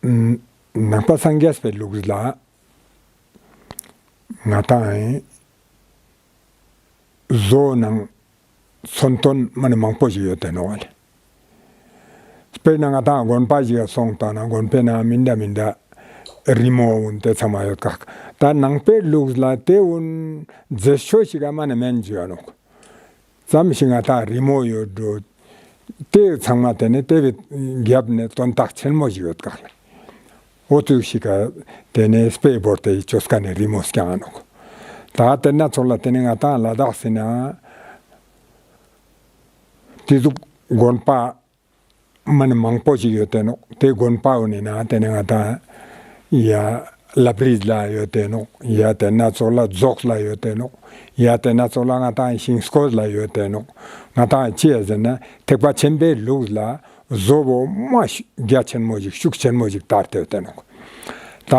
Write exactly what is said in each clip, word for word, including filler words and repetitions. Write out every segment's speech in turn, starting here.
ནང་པ་སངས་རྒྱས་པའི་ལུགས་ལ་ང་ཏང་ཨེ་བཟོ་ནང་མཚོན་དོན་མ་ནི་མང་པོ་ཞིག་ཡོད་དེ་ནོག་ལེ། དཔེར་ན་ང་ཏང་དགོན་པ་ཞིག་སོང་ཏང་ན་དགོན་པའི་ནང་མི་འདྲ་མི་འདྲ་རི་མོ་འོ་དེ་ཚང་མ་ཡོད་ཀག། ད་ནང་པའི་ལུགས་ལ་དེ་འོ་མཛེས་ཤོས་ཤིག་ག་མ་ནི་མེན་ཞུ་ཡ་ནོག། ཙམ་ཞིག་ང་ཏང་རི་མོ་ཡོད་འགྲོ། དེ་ཚང་མ་དེ་ནི་དེ་བའི་རྒྱབ་ནས་དོན་དག་ཆེན་མོ་ཞིག་ཡོད་ཀག་ལེ། འོ་དུ་ཞིག་ག་དེ་ནས་དཔེ་བོར་ཏེ་ཅོས་ཀ་ནས་རི་མོ་སྐྱང་ནོག། ད་དེ་ན་ཚོགས་ལ་དེ་ནས་ང་ཏང་ལ་དྭགས་སི་ན་དེ་ཟུག་དགོན་པ་མ་ནི་མང་པོ་ཞིག་ཡོད་དེ་ནོག། དེ་དགོན་པ་འོ་ནི་ན་དེ་ནས་ང་ཏང་ཡ་ལབ་རིས་ལ་ཡོད་དེ་ནོག། ཡ་དེ་ན་ཚོགས་ལ་རྫོགས་ལ་ཡོད་དེ་ནོག། ཡ་དེ་ན་ཚོགས་ལ་ང་ཏང་ཤིང་སྐོར་ལ་ཡོད་དེ་ནོག། ང་ཏང་ཅི་ཡ་ཟེར་ན་ཐེག་པ་ཆེན་པོའི་ལུགས་ལ་བཟོ་བོ་མ་ཤུ་རྒྱ་ཆེན་མོ་ཞིག་ཤུགས་ཆེན་མོ་ཞིག་དར་ཏེ་ཡོད་དེ་ནོག། ད་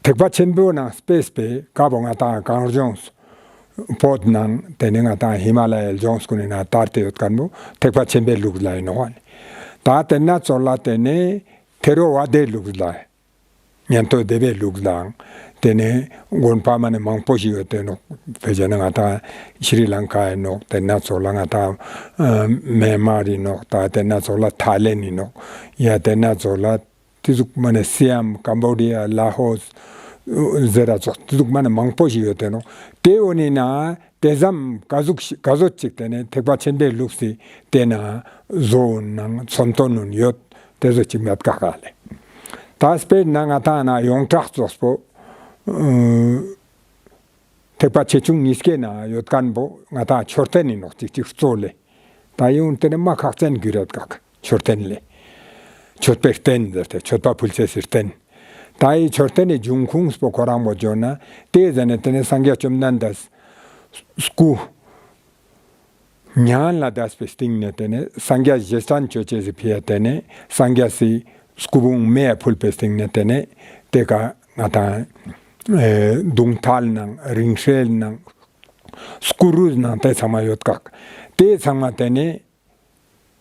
ཐེག་པ་ཆེན་པོ་ནང་སྤེས་པའི་ཀ་བོ་ང་ཏང་གངས་ལྗོངས་བོད་ནང་དེ་ནས་ང་ཏང་ཧི་མ་ལ་ཡའི་ལྗོངས་ཀུན་ནི་ནང་དར་ཏེ་ཡོད་ཁན་བོ་ཐེག་པ་ཆེན་པོའི་ལུགས་ལ་ཡིན་ནོག། ད་དེ་ན་ཚོགས་ལ་དེ་ནས་ཐེ་རོ་བ་དའི་ལུགས་ལ་ཉན་ཐོས་སྡེ་པའི་ལུགས་ལའང་དེ་ནས་དགོན་པ་མ་ནི་མང་པོ་ཞིག་ཡོད་དེ་ནོག། དཔེ་བྱས་ན་ང་ཏང་ཤྲི་ལང་ཀ་ཡིན་ནོག། དེ་ན་ཚོགས་ལ་ང་ཏང་ཨ་མེན་མར་ཡིན་ནོག། ད་དེ་ན་ཚོགས་ལ་ཐའི་ལེན་ཡིན་ནོག། ཡ་དེ་ན་ཚོགས་ལ་དེ་ཟུག་མ་ནི་སི་ཡམ་ཀམ་བོ་ཌི་ཡ་ལ་ཧོས་ཟེར་ར་ཚོགས་དེ་ཟུག་མ་ནི་མང་པོ་ཞིག་ཡོད་དེ་ནོག། དེ་འོ་ནི་ན་དེ་ཙམ་ག་ཟུག་ཞིག་ག་ཟོ་ཅིག་དེ་ནས་ཐེག་པ་ཆེན་པོའི་ལུགས་སི་དེ་ན་བཟོ་འོ་ནང་མཚོན་དོན་འོ་ཡོད་དེ་ཟོ་ཅིག་མེད་ཀག་ལེ། ད་དཔེར་ན་ང་ཏང་ན་ཡོངས་གྲགས་ཙོགས་པོ་ཨ་ཐེག་པ་ཆེ་ཆུང་གཉིས་ཀའི་ནང་ཡོད་ཁན་བོ་ང་ཏང་མཆོད་རྟེན་ཡིན་ནོག་ཅིག་ཅིག་གཙོ་ལེ། ད་ཡོང་དེ་ནི་མ་ཁག་ཅན་གྱུར་ཡོད་ཀག་མཆོད་རྟེན་ལེ། མཆོད་པའི་རྟེན་ཟེར་ཏེ་མཆོད་པ་ཕུལ་ཅེས་སི་རྟེན། ད་ཡི་མཆོད་རྟེན་ནི་འབྱུང་ཁུངས་པོ་ཁོ་རང་བོ་བརྗོད་ན་དེ་ཟེར་ནས་དེ་ནི་སངས་རྒྱས་བཅོམ་ལྡན་འདས་སྐུ་མྱ་ངན་ལས་འདས་པའི་སྟིང་ནས་དེ་ནས་སངས་རྒྱས་རྗེས་དྲན་ཅོ་ཅེས་སི་ཕི་ཡ་དེ་ནས་སངས་རྒྱས་སི་སྐུ་ཕུང་མེ་ཡ་ཕུལ་པའི་སྟིང་ནས་དེ་ནས་དེ་ཀ་ང་ཏང་ཨེ་མདུང་ཐལ་ནང་རིང་བསྲེལ་ནང་སྐུ་རུས་ནང་དེ་ཚང་མ་ཡོད་ཀག། དེ་ཚང་མ་དེ་ནས་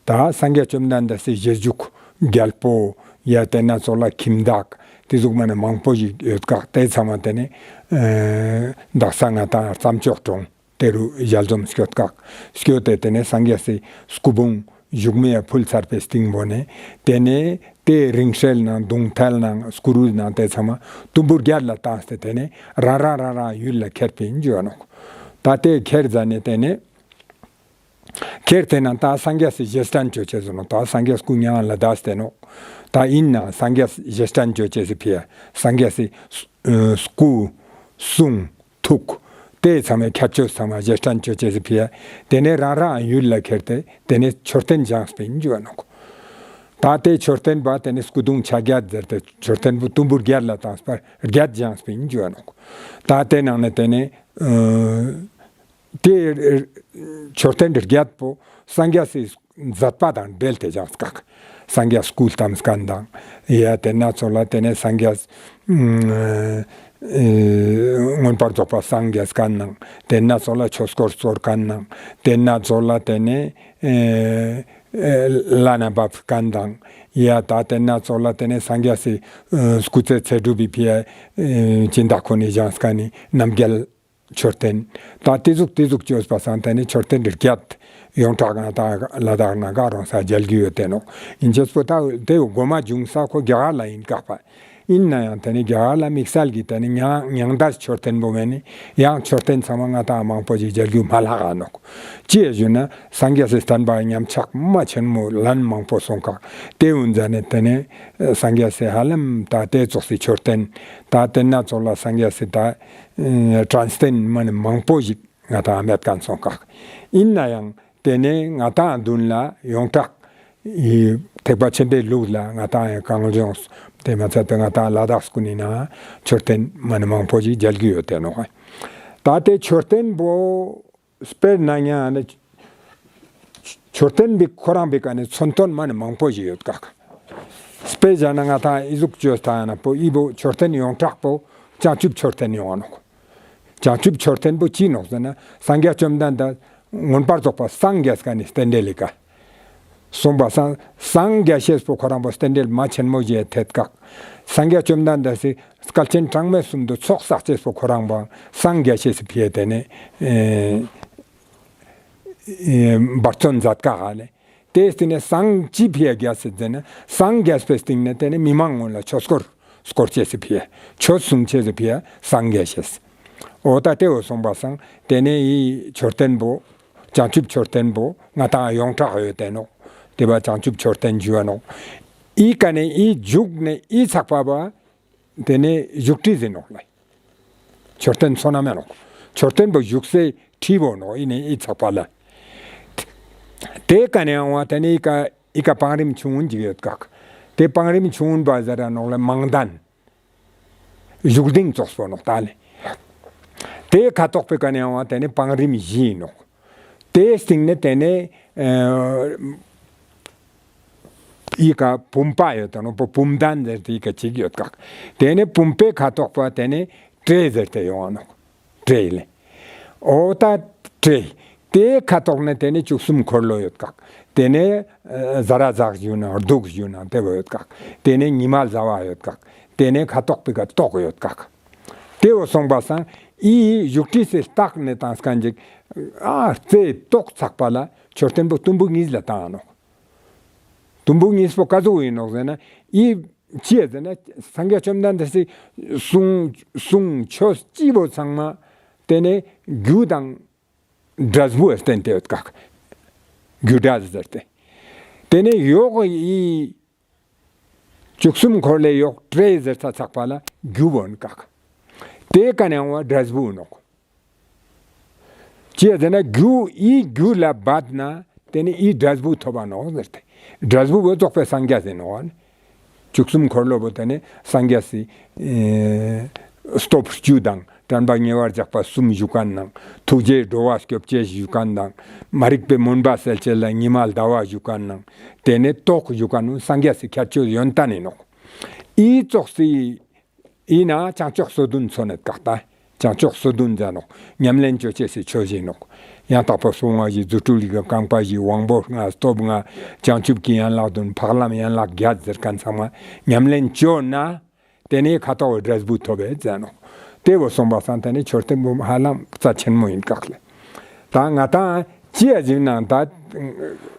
ད་སངས་རྒྱས་བཅོམ་ལྡན་འདས་སི་རྗེས་འཇུག་རྒྱལ་པོ་ཡ་དེ་ན་ཚོགས་ལ་ཁྱིམ་བདག་དེ་ཟུག་མ་ནི་མང་པོ་ཞིག་ཡོད་ཀག། དེ་ཚང་མ་དེ་ནས་ཨེ་དག་ས་ང་ཏང་རྩྭ་མཆོག་གྲོང་དེ་རུ་ཞལ་འཛོམས་སྐྱོད་ཀག། སྐྱོད་དེ་དེ་ནས་སངས་རྒྱས་སི་སྐུ་ཕུང་བཞུགས་མེ་ཡ་ཕུལ་ཚར་པའི་སྟིང་བོ་ནས་དེ་ནས་དེ་རིང་བསྲེལ་ནང་མདུང་ཐལ་ནང་སྐུ་རུས་ནང་དེ་ཚང་མ་དུམ་བུར་རྒྱལ་ལ་བཏང་སྟེ་དེ་ནས་རང་རང་རང་རང་ཡུལ་ལ་ཁྱེར་པིན་ཞུ་ཡ་ནོག། ད་དེ་ཁྱེར་ཟ་ནས་དེ་ནས་ཁྱེར་ཏེ་ན་ད་སངས་རྒྱས་སི་རྗེས་དྲན་ཅོ་ཅེས་ཟེར་ནོག། ད་སངས་རྒྱས་སྐུ་མྱ་ངན་ལས་འདས་ཏེ་ནོག། ད་ཡིན་ནའང་སངས་རྒྱས་རྗེས་དྲན་ཅོ་ཅེས་སི་ཕི་ཡ་སངས་རྒྱས་སི་ཨ་སྐུ་གསུང་ཐུགས་དེ་ཚང་མའི་ཁྱད་ཆོས་ཚང་མ་རྗེས་དྲན་ཅོ་ཅེས་སི་ཕི་ཡ་དེ་ནས་རང་རང་ཡུལ་ལ་ཁྱེར་ཏེ་དེ་ནས་མཆོད་རྟེན་བཞེངས་པིན་ཞུ་ཡ་ནོག། ད་དེ་མཆོད་རྟེན་པོ་དེ་ནས་སྐུ་གདུང་ཆ་བརྒྱད་ཟེར་ཏེ་མཆོད་རྟེན་པོ་དུམ་བུར་བརྒྱད་ལ་བཏང་སྤར་བརྒྱད་བཞེངས་པིན་ཞུ་ཡ་ནོག། ད་དེ་ནང་ནས་དེ་ནས་ཨ་དེ་མཆོད་རྟེན་བརྒྱད་པོ་སངས་རྒྱས་སི་མཛད་པ་དང་འབྲེལ་ཏེ་བཞེངས་ཀག། སངས་རྒྱས་སྐུ་བལྟམས་ཁན་དང་ཡ་དེ་ན་ཚོགས་ལ་དེ་ནས་སངས་རྒྱས་ཨ་མངོན་པར་རྫོགས་པ་སངས་རྒྱས་ཁན་ནང་དེ་ན་ཚོགས་ལ་ཆོས་འཁོར་གཙོར་ཁན་ནང་དེ་ན་ཚོགས་ལ་དེ་ནས་ཨ་ཨ་བླ་ན་བབས་ཁན་དང་ཡ་ད་དེ་ན་ཚོགས་ལ་དེ་ནས་སངས་རྒྱས་སི་ཨ་སྐུ་ཚེ་ཚེ་སྒྲུབ་པའི་ཕི་ཡ་ཨ་སྦྱིན་བདག་ཁོ་ནས་བཞེངས་ཁན་ནི་རྣམ་རྒྱལ་མཆོད་རྟེན། ད་དེ་ཟུག་དེ་ཟུག་ཅོས་པ་སང་དེ་ནས་མཆོད་རྟེན་བརྒྱད་ཡོངས་གྲགས་ང་ཏང་ལ་དྭགས་ནང་ག་རོང་ས་མཇལ་རྒྱུ་ཡོད་དེ་ནོག། ཡིན་ཅེས་པོ་ད་དེ་གོ་མ་བྱུང་ས་ཁོ་རྒྱ་གར་ལ་ཡིན་ཀག་པ། ཡིན་ནའང་དེ་ནས་རྒྱ་གར་ལ་དམིགས་བསལ་གྱི་དེ་ནས་མྱང་མྱང་འདས་མཆོད་རྟེན་པོ་མེད་ནི་ཡང་མཆོད་རྟེན་ཚང་མ་ང་ཏང་མང་པོ་ཞིག་མཇལ་རྒྱུ་མ་ལྷག་ག་ནོག། ཅི་ཡ་ཞུ་ན་སངས་རྒྱས་སི་བསྟན་པ་ཉམས་ཆག་མ་ཆེན་མོ་ལན་མང་པོ་སོང་ཀག། དེ་འུན་ཟ་ནས་དེ་ནས་སངས་རྒྱས་སི་ཧ་ལམ་ད་དེ་ཙོགས་སི་མཆོད་རྟེན་ད་དེ་ན་ཚོགས་ལ་སངས་རྒྱས་སི་ད་ཨ་དྲན་རྟེན་མ་ནི་མང་པོ་ཞིག་ང་ཏང་མེད་ཁན་སོང་ཀག། ཡིན་ནའང་དེ་ནས་ང་ཏང་མདུན་ལ་ཡོངས་གྲགས་ཨི་ཐེག་པ་ཆེན་པོའི་ལུགས་ལ་ང་ཏང་ཡང་གངས་ལྗོངས་དེ་མ་ཚད་དེ་ང་ཏང་ལ་དྭགས་ཀུན་ནི་ནང་མཆོད་རྟེན་མ་ནི་མང་པོ་ཞིག་མཇལ་རྒྱུ་ཡོད་དེ་ནོག། ད་དེ་མཆོད་རྟེན་པོ་དཔེར་ན་ཉ་ནི་མཆོད་རྟེན་པོའི་ཁོ་རང་པོའི་ཀ་ནས་མཚོན་དོན་མ་ནི་མང་པོ་ཞིག་ཡོད་ཀག། དཔེ་བཞག་ན་ང་ཏང་ཨི་ཟུག་ཅོས་ཏང་ན་པོ་ཨི་བོ་མཆོད་རྟེན་ཡོངས་གྲགས་པོ་བྱང་ཆུབ་མཆོད་རྟེན་ཡོང་ང་ནོག། བྱང་ཆུབ་མཆོད་རྟེན་པོ་ཅི་ནོག་ཟེར་ན་སངས་རྒྱས་བཅོམ་ལྡན་འདས་མངོན་པར་རྫོགས་པ་སངས་རྒྱས་ཁན་ནི་རྟེན་འབྲེལ་ལི་ཀ། གསུངས་པ་སང་སངས་རྒྱས་ཤེས་པོ་ཁོ་རང་པོ་རྟེན་འབྲེལ་མ་ཆེན་མོ་ཞིག་ཐེད་ཀག། སངས་རྒྱས་བཅོམ་ལྡན་འདས་སི་བསྐལ་ཆེན་གྲངས་མེད་གསུམ་དུ་ཚོགས་བསགས་ཅེས་པོ་ཁོ་རང་པོ་སངས་རྒྱས་ཤེས་སི་ཕིའ་ཏེ་ནེ་ཨེ་ཨེ་འབད་བརྩོན་མཛད་ཀག་ཧ་ལེ། ཏེའི་སྟིང་ནེ་སངས་ཅི་ཕིའ་རྒྱས་སེ་ཟེར་ན་སངས་རྒྱས་པའི་སྟིང་ནེ་ཏེ་ནེ་མི་མང་ངོ་ལ་ཆོས་འཁོར་སྐོར་ཅེས་སི་ཕིའ་ཆོས་གསུང་ཅེས་སི་ཕིའ་སངས་རྒྱས་ཤེས། འོ་ད་ཏེ་བོ་གསུངས་པ་སང་ཏེ་ནེ་འི་མཆོད་རྟེན་པོ་བྱང་ཆུབ་མཆོད་རྟེན་པོ་ང་ཏང་ཡོངས་གྲགས་ཡོད་དེ་ནོག། ཏེ་བོ་བྱང་ཆུབ་མཆོད་རྟེན་ཞུའ་ནོག། འི་ཀ་ནེ་འི་ཞུགས་ནེ་འི་ཚག་པ་བོ་ཏེ་ནེ་བཞུགས་ཁྲི་ཟེར་ནོག་ལེ། མཆོད་རྟེན་ཚོ་ན་མེ་ནོག། མཆོད་རྟེན་པོ་བཞུགས་སའི་ཁྲི་བོ་ནོག། འི་ནེ་འི་ཚག་པ་ལ། ཏེ་ཀ་ནེ་ཡང་བ་ཏེ་ནེ་འི་ཀ་འི་ཀ་བང་རིམ་ཆུང་ངུན་ཞིག་ཡོད་ཀག། ཏེ་བང་རིམ་ཆུང་ངུན་བ་ཟེར་ར་ནོག་ལེ་མང་ལྡན། བཞུགས་གདིང་ཙོགས་པོ་ནོག་ད་ལེ། ཏེ་ཁ་ཐོག་པའི་ཀ་ནེ་ཡང་བ་ཏེ་ནེ་བང་རིམ་བཞི་ནོག། ཏེའི་སྟིང་ནེ་ཏེ་ནེ་ཨ་འི་ཀ་བུམ་པ་ཡོད་དེ་ནོག། བུམ་གདན་ཟེར་ཏེ་འི་ཀ་ཅིག་ཡོད་ཀག། ཏེ་ནེ་བུམ་པའི་ཁ་ཐོག་པ་ཏེ་ནེ་ཊྲེ་ཟེར་ཏེ་ཡོང་ང་ནོག། ཊྲེ་ལེ། འོ་ད་ཊྲེ། ཏེའི་ཁ་ཐོག་ནེ་ཏེ་ནེ་བཅུ་གསུམ་འཁོར་ལོ་ཡོད་ཀག། ཏེ་ནེ་ཨ་ཟ་ར་ཟག་ཞུ་ན་གདུགས་ཞུ་ན་ཏེ་བོ་ཡོད་ཀག། ཏེ་ནེ་ཉི་མ་ཟླ་བ་ཡོད་ཀག། ཏེ་ནེ་ཁ་ཐོག་པའི་ཀ་ཏོག་ཡོད་ཀག། ཏེ་བོ་གསུངས་པ་སང་འི་བཞུགས་ཁྲི་སི་ལྟག་ནེ་ཏང་སྐན་ཅིག་ཨ་རྩེ་ཏོག་ཚག་པ་ལ་མཆོད་རྟེན་པོ་དུམ་བུ་གཉིས་ལ་ཏང་ང་ནོག། དུམ་བུ་གཉིས་པོ་ཀ་ཟུག་ཨིན་ནོག་ཟེར་ན་འི་ཅི་ཟེར་ན་སངས་རྒྱས་བཅོམ་ལྡན་འདས་སི་གསུང་གསུང་ཆོས་སྤྱི་བོ་ཚང་མ་ཏེ་ནེ་རྒྱུ་དང་འབྲས་བུ་བསྟན་ཏེ་ཡོད་ཀག། རྒྱུ་འབྲས་ཟེར་ཏེ། ཏེ་ནེ་ཡོག་འི་བཅུ་གསུམ་འཁོར་ལོའི་ཡོག་ཊྲེ་ཟེར་ཚ་ཚག་པ་ལ་རྒྱུ་བོ་ཨིན་ཀག། ཏེ་ཀ་ནེ་ཡང་བ་འབྲས་བུ་ནོག། ཅི་ཟེར་ན་རྒྱུ་འི་རྒྱུ་ལ་འབད་ན་ཏེ་ནེ་འི་འབྲས་བུ་ཐོབ་བ་ནོག་ཟེར་ཏེ། འབྲས་བུ་བོ་རྫོགས་པའི་སངས་རྒྱས་ཨིན་ནོག། བཅུ་གསུམ་འཁོར་ལོ་བོ་ཏེ་ནེ་སངས་རྒྱས་སི་ཨེ་སྟོབས་བཅུ་དང་དྲན་པ་ཉེ་བར་བཞག་པ་གསུམ་ཞུ་ཁན་ནང་ཐུགས་རྗེས་འགྲོ་བ་སྐྱོབ་ཅེས་ཞུ་ཁན་དང་མ་རིག་པའི་མུན་པ་སེལ་ཅེས་ལ་ཉི་མ་ཟླ་བ་ཞུ་ཁན་ནང་ཏེ་ནེ་ཏོག་ཞུ་ཁན་ནི་སངས་རྒྱས་སི་ཁྱད་ཆོས་ཡོན་ཏན་ཨིན་ནོག། འི་ཙོགས་སི་ཨིན་ན་བྱང་ཕྱོགས་སོ་བདུན་ཚོ་ནེ་ཀག་ད། བྱང་ཕྱོགས་སོ་བདུན་ཟེར་ནོག། ཉམས་ལེན་ཅོ་ཅེས་སི་ཆོས་ཨིན་ནོག། ཡང་དག་པར་བསྲུང་བ་བཞི། རྫུ་འཕྲུལ་ཡི་གེ་རྐང་པ་བཞི། དབང་པོ་ལྔ་སྟོབས་ལྔ། བྱང་ཆུབ་ཀྱི་ཡན་ལག་བདུན། འཕགས་ལམ་ཡན་ལག་བརྒྱད་ཟེར་ཁན་ཚང་མ་ཉམས་ལེན་ཅོ་ན་ཏེ་ནེ་ཁ་ཐོག་གི་འབྲས་བུ་ཐོབ་བེ་ཟེར་ནོག། ཏེ་བོ་གསུངས་པ་སང་ཏེ་ནེ་མཆོད་རྟེན་པོ་ཧ་ལམ་རྩ་ཆེན་མོ་ཨིན་ཀག་ལེ། ད་ང་ཏང་ཅི་ཡ་ཟེར་ན་ད་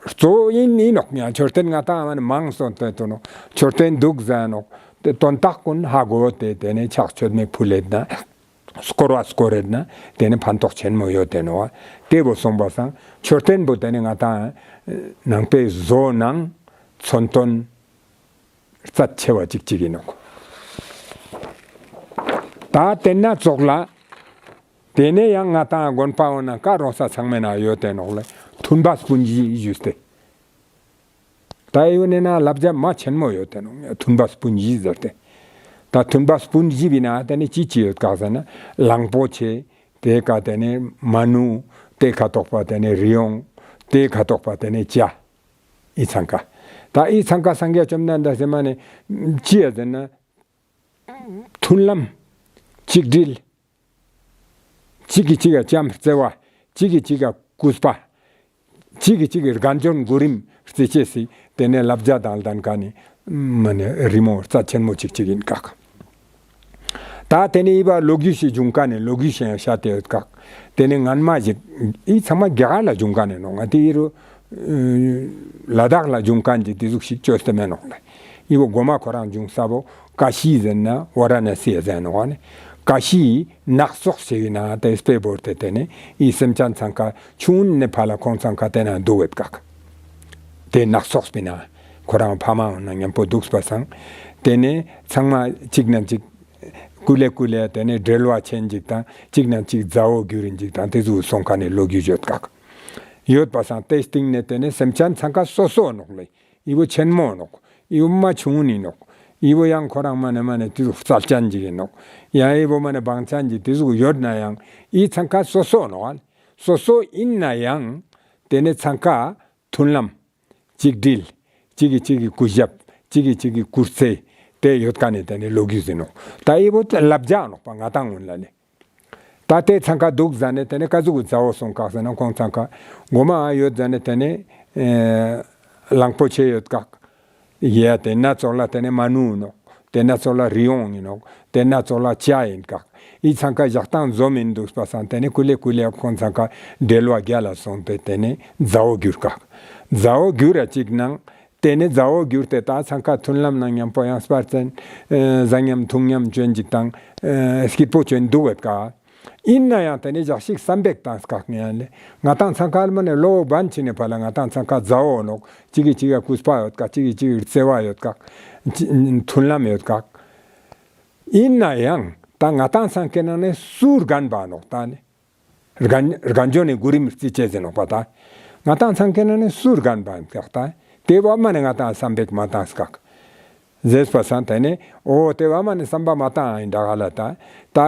གཙོ་བོ་ཨིན་ཨིན་ནོག། ཡང་མཆོད་རྟེན་ང་ཏང་མང་སོང་སྟེ་ཏོ་ནོག། མཆོད་རྟེན་དུག་ཟེར་ནོག། ཏེ་དོན་དག་ཀུན་ཧ་གོ་སྟེ་ཏེ་ནེ་ཕྱག་མཆོད་མེ་ཕུལ་ལེད་ན་སྐོར་བ་སྐོར་རེད་ན་ཏེ་ནེ་ཕན་ཐོགས་ཆེན་མོ་ཡོད་དེ་ནོག། ཏེ་བོ་གསུངས་པ་སང་མཆོད་རྟེན་པོ་ཏེ་ནེ་ང་ཏང་ནང་པའི་བཟོ་ནང་མཚོན་དོན་རྩ་ཆེ་བ་ཅིག་ཅིག་ཨིན་ནོག། ད་ཏེ་ན་ཙོགས་ལ་ཏེ་ནེ་ཡང་ང་ཏང་དགོན་པ་འོ་ན་ཀ་རོང་ས་ཚང་མའི་ནང་ཡོད་དེ་ནོག་ལེ། མཐུན་པ་སྤུན་བཞི་ཞུས་ཏེ། ད་ཡོད་ནེ་ན་བསླབ་བྱ་མ་ཆེན་མོ་ཡོད་དེ་ནོག། མཐུན་པ་སྤུན་བཞི་ཟེར་ཏེ། ད་མཐུན་པ་སྤུན་བཞི་བི་ན་ཏེ་ནེ་ཅི་ཅི་ཡོད་ཀག་ཟེར་ན་གླང་པོ་ཆེ། ཏེ་ཀ་ཏེ་ནེ་མ་ནུ། ཏེ་ཁ་ཐོག་པ་ཏེ་ནེ་རི་བོང་། ཏེ་ཁ་ཐོག་པ་ཏེ་ནེ་བྱ། འི་ཚང་ཀ། ད་འི་ཚང་ཀ་སངས་རྒྱས་བཅོམ་ལྡན་འདས་སི་མ་ནེ་ཅི་ཡ་ཟེར་ན། མཐུན་ལམ། གཅིག་སྒྲིལ། གཅིག་གིས་གཅིག་ལ་བྱམས་བརྩེ་བ། གཅིག་གིས་གཅིག་ལ་གུས་པ། གཅིག་གིས་གཅིག་གི་རྒན་གཞོན་གོ་རིམ་བརྩི་ཅེས་སི་ཏེ་ནེ་བསླབ་བྱ་དང་ལྡན་ཁན་ནི་མ་ནེ་རི་མོ་རྩ་ཆེན་མོ་ཅིག་ཅིག་ཨིན་ཀག། ད་ཏེ་ནེ་འི་བོ་ལོ་རྒྱུས་ཤིག་བྱུང་ཁན་ནི་ལོ་རྒྱུས་ཤིག་ཡང་བཤད་དེ་ཡོད་ཀག། ཏེ་ནེ་སྔན་མ་ཞིག་འི་ཚང་མ་རྒྱ་གར་ལ་བྱུང་ཁན་ནི་ནོག། ང་ཏི་འི་རུ་ལ་དྭགས་ལ་བྱུང་ཁན་ཅིག་ཏེ་ཟུག་ཤིག་ཅོས་ཏེ་མེ་ནོག་ལེ། འི་བོ་གོ་མ་ཁོ་རང་བྱུང་ས་བོ་ཀ་ཤི་ཟེར་ན་ཝ་ར་ན་སི་ཟེར་ནོག་ནི། ཀ་ཤི་ནགས་ཚལ་ཞིག་ཨིན་ན་ཏེ་སྤེ་བོར་ཏེ་ཏེ་ནེ་འི་སེམས་ཅན་ཚང་ཀ་ཆུང་ངུན་ནེ་ཕར་ལ་ཁོང་ཚང་ཀ་ཏེ་ན་དུག་ཡོད་ཀག། ཏེ་ནགས་ཚལ་སྤེ་ན་ཁོ་རང་ཕ་མ་འོ་ན་ཉམ་པོ་དུག་པ་སང་ཏེ་ནེ་ཚང་མ་ཅིག་ནང་ཅིག་ཀུ་ལེ་ཀུ་ལེ་ཏེ་ནེ་འབྲེལ་བ་ཆེན་ཅིག་དང་ཅིག་ནང་ཅིག་མཛའ་བོ་གྱུར་ཨིན་ཅིག་དང་ཏེ་ཟུག་སོང་ཁན་ནི་ལོ་རྒྱུས་ཡོད་ཀག། ཡོད་པ་སང་ཏེ་སྟིང་ནེ་ཏེ་ནེ་སེམས་ཅན་ཚང་ཀ་སོ་སོ་ནོག་ལེ། འི་བོ་ཆེན་མོ་ནོག། འི་བོ་མ་ཆུང་ངུན་ནི་ནོག། འི་བོ་ཡང་ཁོ་རང་མ་ནེ་མ་ནེ་ཏེ་ཟུག་རྩལ་ཅན་ཅིག་ཨིན་ནོག། ཡང་འི་བོ་མ་ནེ་བང་ཅན་ཅིག་ཏེ་ཟུག་ཡོད་ན་ཡང་འི་ཚང་ཀ་སོ་སོ་ནོག། སོ་སོ་ཨིན་ན་ཡང་ཏེ་ནེ་ཚང་ཀ་མཐུན་ལམ། གཅིག་སྒྲིལ། གཅིག་གིས་གཅིག་གི་གུས་ཞབས། གཅིག་གིས་གཅིག་གི་གུས་བརྩི། ཏེ་ཡོད་ཁན་ནི་ཏེ་ནེ་ལོ་རྒྱུས་ཨིན་ནོག། ད་འི་བོ་ཏེ་བསླབ་བྱ་ནོག་པ་ང་ཏང་ངུན་ལ་ནི། ད་ཏེ་ཚང་ཀ་དུག་ཟ་ནེ་ཏེ་ནེ་ཀ་ཟུག་གི་མཛའ་བོ་སོང་ཀག་ཟེར་ན་ཁོང་ཚང་ཀ་གོ་མ་ཡོད་ཟ་ནེ་ཏེ་ནེ་ཨེ་ གླང་པོ་ཆེ་ཡོད་ཀག། ཡ་ཏེ་ན་ཙོགས་ལ་ཏེ་ནེ་མ་ནུ་ཨིན་ནོག། ཏེ་ན་ཙོགས་ལ་རི་བོང་ཨིན་ནོག། ཏེ་ན་ཙོགས་ལ་བྱ་ཨིན་ཀག། འི་ཚང་ཀ་ཞག་དང་འཛོམས་ཨིན་དུག་པ་སང་ཏེ་ནེ་ཀུ་ལེ་ཀུ་ལེ་ཁོང་ཚང་ཀ་འབྲེལ་བ་རྒྱལ་ལ་སོང་སྟེ་ཏེ་ནེ་མཛའ་བོ་གྱུར་ཀག། མཛའ་བོ་གྱུར་ར་ཅིག་ནང་ཏེ་ནེ་མཛའ་བོ་གྱུར་ཏེ་ད་ཚང་ཀ་མཐུན་ལམ་ནང་ཉམ་པོ་ཡང་སྤར་ཅན་ཨེ་ཟ་ཉམ་འཐུང་ཉམ་ཅོན་ཅིག་དང་ཨེ་སྐྱིད་པོ་ཅོན་དུག་ཡོད་ཀག། ཨིན་ན་ཡང་ཏེ་ནེ་ཞག་ཞིག་བསམ་པ་ཞིག་བཏང་ཀག། ངའང་ལེ་ང་དང་ཚང་ཀ་ལ་མ་ནེ་ལོ་བན་ཆི་ནེ་ཕར་ལ་ང་དང་ཚང་ཀ་མཛའ་བོ་ནོག། ཅིག་གི་ཅིག་ག་གུས་པ་ཡོད་ཀག། ཅིག་གི་ཅིག་གི་བརྩེ་བ་ཡོད་ཀག། ཅི་མཐུན་ལམ་ཡོད་ཀག། ཨིན་ན་ཡང་ད་ང་དང་ཚང་ཀའི་ནང་ནེ་སུ་རྒན་པ་ནོག་ད་ནི། རྒན་རྒན་གཞོན་ནི་གོ་རིམ་རྩི་ཅེས་ཟེར་ནོག་པ་ད། ང་དང་ཚང་ཀའི་ནང་ནེ་སུ་རྒན་པ་ཨིན་ཀག་ད། ཏེ་བོ་མ་ནེ་ང་དང་བསམ་པ་ཞིག་མ་བཏང་ཀག། ཟེར་པ་སང་ཏེ་ནེ་འོ་ཏེ་བོ་མ་ནེ་བསམ་པ་མ་བཏང་ཨིན་འདྲ་ག་ལ་ད། ད་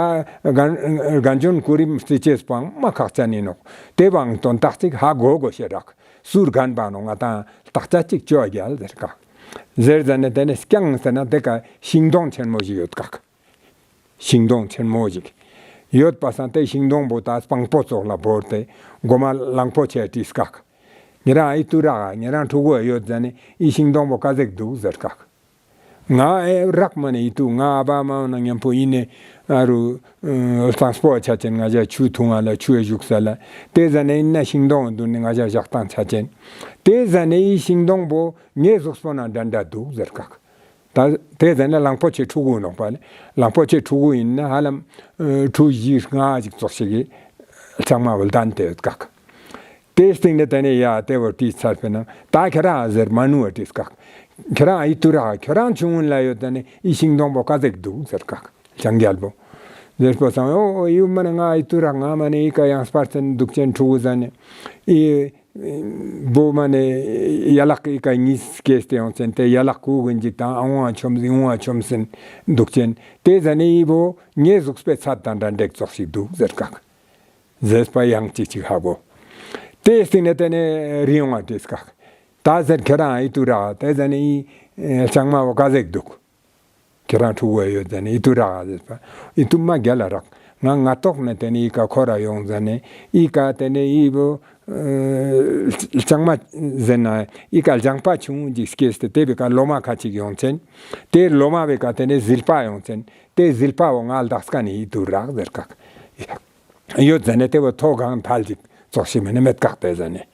རྒན་རྒན་གཞོན་གོ་རིམ་རྩི་ཅེས་པོའང་མ་ཁག་ཅན་ཨིན་ནོག། ཏེ་བོའང་དོན་དག་ཅིག་ཧ་གོ་གོས་ཤེས་རག། སུ་རྒན་པ་ནོག་ང་དང་བརྟག་དཔྱད་ཅིག་ཅོ་རྒྱལ་ཟེར་ཀག། ཟེར་ཟ་ནེ་ཏེ་ནེ་རྐྱང་ཟེར་ན་ཏེ་ཀ་ཤིང་སྡོང་ཆེན་མོ་ཞིག་ཡོད་ཀག། ཤིང་སྡོང་ཆེན་མོ་ཞིག་ཡོད་པ་སང་ཏེ་ཤིང་སྡོང་པོ་ད་སྤང་པོ་ཙོགས་ལ་བོར་ཏེ་གོ་མ་གླང་པོ་ཆེ་དྲིས་ཀག། ཉེ་རང་ཨི་ཏུ་རག་ཉེ་རང་ཕྲུ་གུ་ཡོད་ཟ་ནེ་འི་ཤིང་སྡོང་པོ་ཀ་ཟུག་དུག་ཟེར་ཀག། ང་ཨེ་རག་མ་ནེ་ཨི་ཏུ་ང་ཨ་བ་མ་ནང་ཉམ་པོ་ཨིན་ནེ་ཨ་རུ་ཨ་གཙང་པོ་ཆ་ཅན་ང་ཞ་ཆུ་འཐུང་ང་ལ་ཆུ་ཨེ་ཞུགས་ས་ལ་ཏེ་ཟ་ནེ་ཨིན་ན་ཤིང་སྡོང་དུན་ནེ་ང་ཞ་ཞག་དང་ཆ་ཅན་ཏེ་ཟ་ནེ་འི་ཤིང་སྡོང་པོ་ངའི་གཟུགས་པོ་ནང་འདྲ་འདྲ་དུག་ཟེར་ཀག། ད་ཏེ་ཟ་ནེ་གླང་པོ་ཆེ་ཕྲུ་གུ་ནོག་པ་ལེ། གླང་པོ་ཆེ་ཕྲུ་གུ་ཨིན་ན་ཧ་ལམ་ཨ་ཕྲུ་བཞི་ལྔ་ཞིག་ཙོགས་ཤིག་གི་ལྕང་མ་བོ་ལྡན་ཏེ་ཡོད་ཀག། ཏེའི་སྟིང་ནེ་ཏེ་ནེ་ཡ་ཏེ་བོ་དྲིས་ཚར་པ་ན་ད་ཁྱོ་རང་ཟེར་མ་ནུ་བོ་དྲིས་ཀག། ཁྱོ་རང་ཨི་ཏུ་རག་ཁྱོ་རང་ཆུང་ངུན་ལ་ཡོད་ཟ་ནེ་འི་ཤིང་སྡོང་པོ་ཀ་ཟུག་དུག་ཟེར་ཀག། ལྕང་རྒྱལ་པོ། ཟེར་པ་སང་འོ་འོ་ཡུ་མ་ནེ་ང་ཨི་ཏུ་རག་ང་མ་ནེ་འི་ཀ་ཡང་སྤར་ཅན་དུག་ཅན་ཕྲུ་གུ་ཟ་ནེ་འི་བོ་མ་ནེ་ཡ་ལག་འི་ཀ་ཉིས་སྐྱེས་ཏེ་ཡོང་ཅན་ཏེ་ཡ་ལག་ཀུ་གུན་ཅིག་དང་ཨ་འོང་ང་ཆོམ་ཟིན་འོང་ང་ཆོམ་ཟིན་དུག་ཅན་ཏེ་ཟ་ནེ་འི་བོ་ངའི་གཟུགས་པོའི་ཚད་དང་འདྲ་འདྲེག་ཙོགས་ཤིག་དུག་ཟེར་ཀག། ཟེར་པ་ཡང་ཅིག་ཅིག་ཧ་གོ། ཏེའི་སྟིང་ནེ་ཏེ་ནེ་རི་བོང་ང་དྲིས་ཀག། ད་ཟེར་ཁྱོ་རང་ཨི་ཏུ་རག་ཏེ་ཟ་ནེ་འི་ལྕང་མ་བོ་ཀ་ཟུག་དུག། ཁྱོ་རང་ཕྲུ་གུ་ཡོད་ཟ་ནེ་ཨི་ཏུ་རག་ཟེར་པ། ཨི་ཏུ་མ་རྒྱལ་ལ་རག། ང་ང་ཏོག་ནེ་ཏེ་ནེ་འི་ཀ་ཁོ་ར་ཡོང་ཟ་ནེ་འི་ཀ་ཏེ་ནེ་འི་བོ་ཨ་ལྕང་མ་ཟེར་ན་འི་ཀ་ལྗང་པ་ཆུང་ངུན་ཅིག་སྐྱེས་ཏེ་ཏེ་བོའི་ཀ་ལོ་མ་ཁ་ཅིག་ཡོང་ཅན། ཏེ་ལོ་མ་བོའི་ཀ་ཏེ་ནེ་ཟིལ་པ་ཡོང་ཅན། ཏེ་ཟིལ་པ་བོ་ང་ལྡགས་ཀ་ནེ་ཨི་ཏུ་རག་ཟེར་ཀག། ཡོད་ཟ་ནེ་ཏེ་བོ་ཐོ་གང་ཐལ་ཅིག་ཙོགས་ཤིག་མ་ནེ་མེད་ཀག་ཏེ་ཟ་ནེ།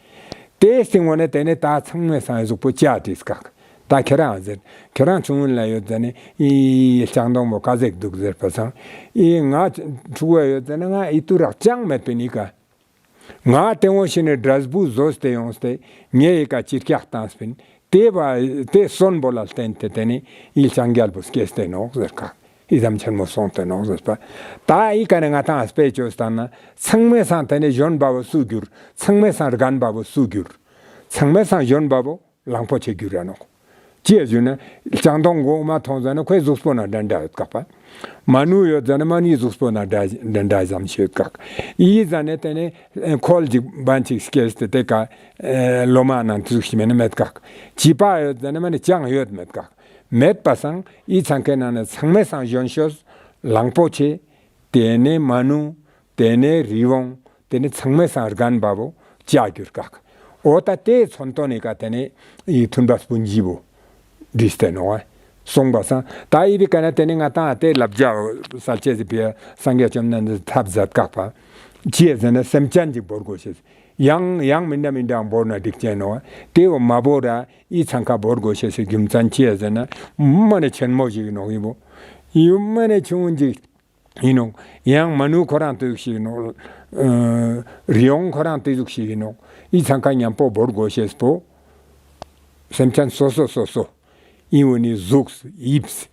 ཏེའི་སྟིང་ནེ་ཏེ་ནེ་ད་ཚང་མའི་སང་གཟུགས་པོ་ཅིག་དྲིས་ཀག། ད་ཁྱོ་རང་ཟེར། ཁྱོ་རང་ཆུང་ངུན་ལ་ཡོད་ཟ་ནེ་འི་ལྕང་སྡོང་པོ་ཀ་ཟུག་དུག་ཟེར་པ་སང་། འི་ང་ཕྲུ་གུ་ཡོད་ཟ་ནེ་ང་ཨི་ཏུ་རག་ཅང་མེད་པིན་འི་ཀ། ང་ཏེ་བོ་ཤི་ནེ་འབྲས་བུ་ཟོས་ཏེ་ཡོངས་ཏེ་ངའི་འི་ཀ་ཅི་རྒྱག་བཏངས་པིན། ཏེ་བ་ཏེ་སོན་པོ་ལ་བརྟེན་ཏེ་ཏེ་ནེ་འི་ལྕང་རྒྱལ་པོ་སྐྱེས་ཏེ་ནོག་ཟེར་ཀག། འི་ཙམ་ཆེན་མོ་སོང་སྟེ་ནོག་ཟེར་པ། ད་འི་ཀ་ནེ་ང་དང་དཔེ་ཅོས་ཏང་ན་ཚང་མའི་སང་ཏེ་ནེ་གཞོན་པ་བོ་སུ་གྱུར། ཚང་མའི་སང་རྒན་པ་བོ་སུ་གྱུར། ཚང་མའི་སང་གཞོན་པ་བོ་གླང་པོ་ཆེ་གྱུར་ར་ནོག། ཅི་ཡ་ཞུ་ན་ལྕང་སྡོང་གོ་མ་ཐོང་ཟ་ནེ་ཁོའི་གཟུགས་པོ་ནང་འདྲ་འདྲ་ཡོད་ཀག་པ། མ་ནུ་ཡོད་ཟ་ནེ་མ་ནུའི་གཟུགས་པོ་ནང་འདྲ་འདྲ་འདྲ་ཙམ་ཞིག་ཡོད་ཀག། འི་ཟ་ནེ་ཏེ་ནེ་ཁོལ་ཅིག་བན་ཅིག་སྐྱེས་ཏེ་ཏེ་ཀ་ལོ་མ་ནང་ཙུག་ཞིག་མེད་ན་མེད་ཀག། བྱིས་པ་ཡོད་ཟ་ནེ་མ་ནེ་ཅང་ཡོད་མེད་ཀག། མེད་པ་སང་འི་ཚང་ཀའི་ནང་ནེ་ཚང་མའི་སང་གཞོན་ཤོས་གླང་པོ་ཆེ། ཏེ་ནེ་མ་ནུ། ཏེ་ནེ་རི་བོང་། ཏེ་ནེ་ཚང་མའི་སང་རྒན་པ་བོ་ཅིག་གྱུར་ཀག། འོ་ད་ཏེ་མཚོན་དོན་འི་ཀ་ཏེ་ནེ་འི་མཐུན་པ་སྤུན་བཞི་བོ་བྲིས་ཏེ་ནོག། སོང་པ་སང་ད་འི་བོའི་ཀ་ནེ་ཏེ་ནེ་ང་དང་ཏེ་ལབ་ཞ་སལ་ཅེས་སི་ཕིའ་སངས་རྒྱས་བཅོམ་ལྡན་འདས་ཐབས་མཛད་ཀག་པ། ཅི་ཡ་ཟེར་ན་སེམས་ཅན་ཅིག་བོར་གོས་ཤེས། ཡང་ཡང་མི་འདྲ་མི་འདྲ་བོར་ན་འགྲིག་ཅན་ནོག། ཏེ་བོ་མ་བོར་ར་འི་ཚང་ཀ་བོར་གོས་ཤེས་སི་རྒྱུ་མཚན་ཅི་ཡ་ཟེར་ན་མ་ནེ་ཆེན་མོ་ཞིག་ཨིན་ནོག་འི་བོ། ཡུ་མ་ནེ་ཆུང་ངུན་ཅིག་ཨིན་ནོག། ཡང་མ་ནུ་ཁོ་རང་ཏེ་ཟུག་ཞིག་ཨིན་ནོག། ཨ་རི་བོང་ཁོ་རང་ཏེ་ཟུག་ཞིག་ཨིན་ནོག། འི་ཚང་ཀ་ཉམ་པོ་བོར་གོས་ཤེས་པོ། སེམས་ཅན་སོ་སོ་སོ་སོ། འི་བོ་ནི་གཟུགས་དབྱིབས་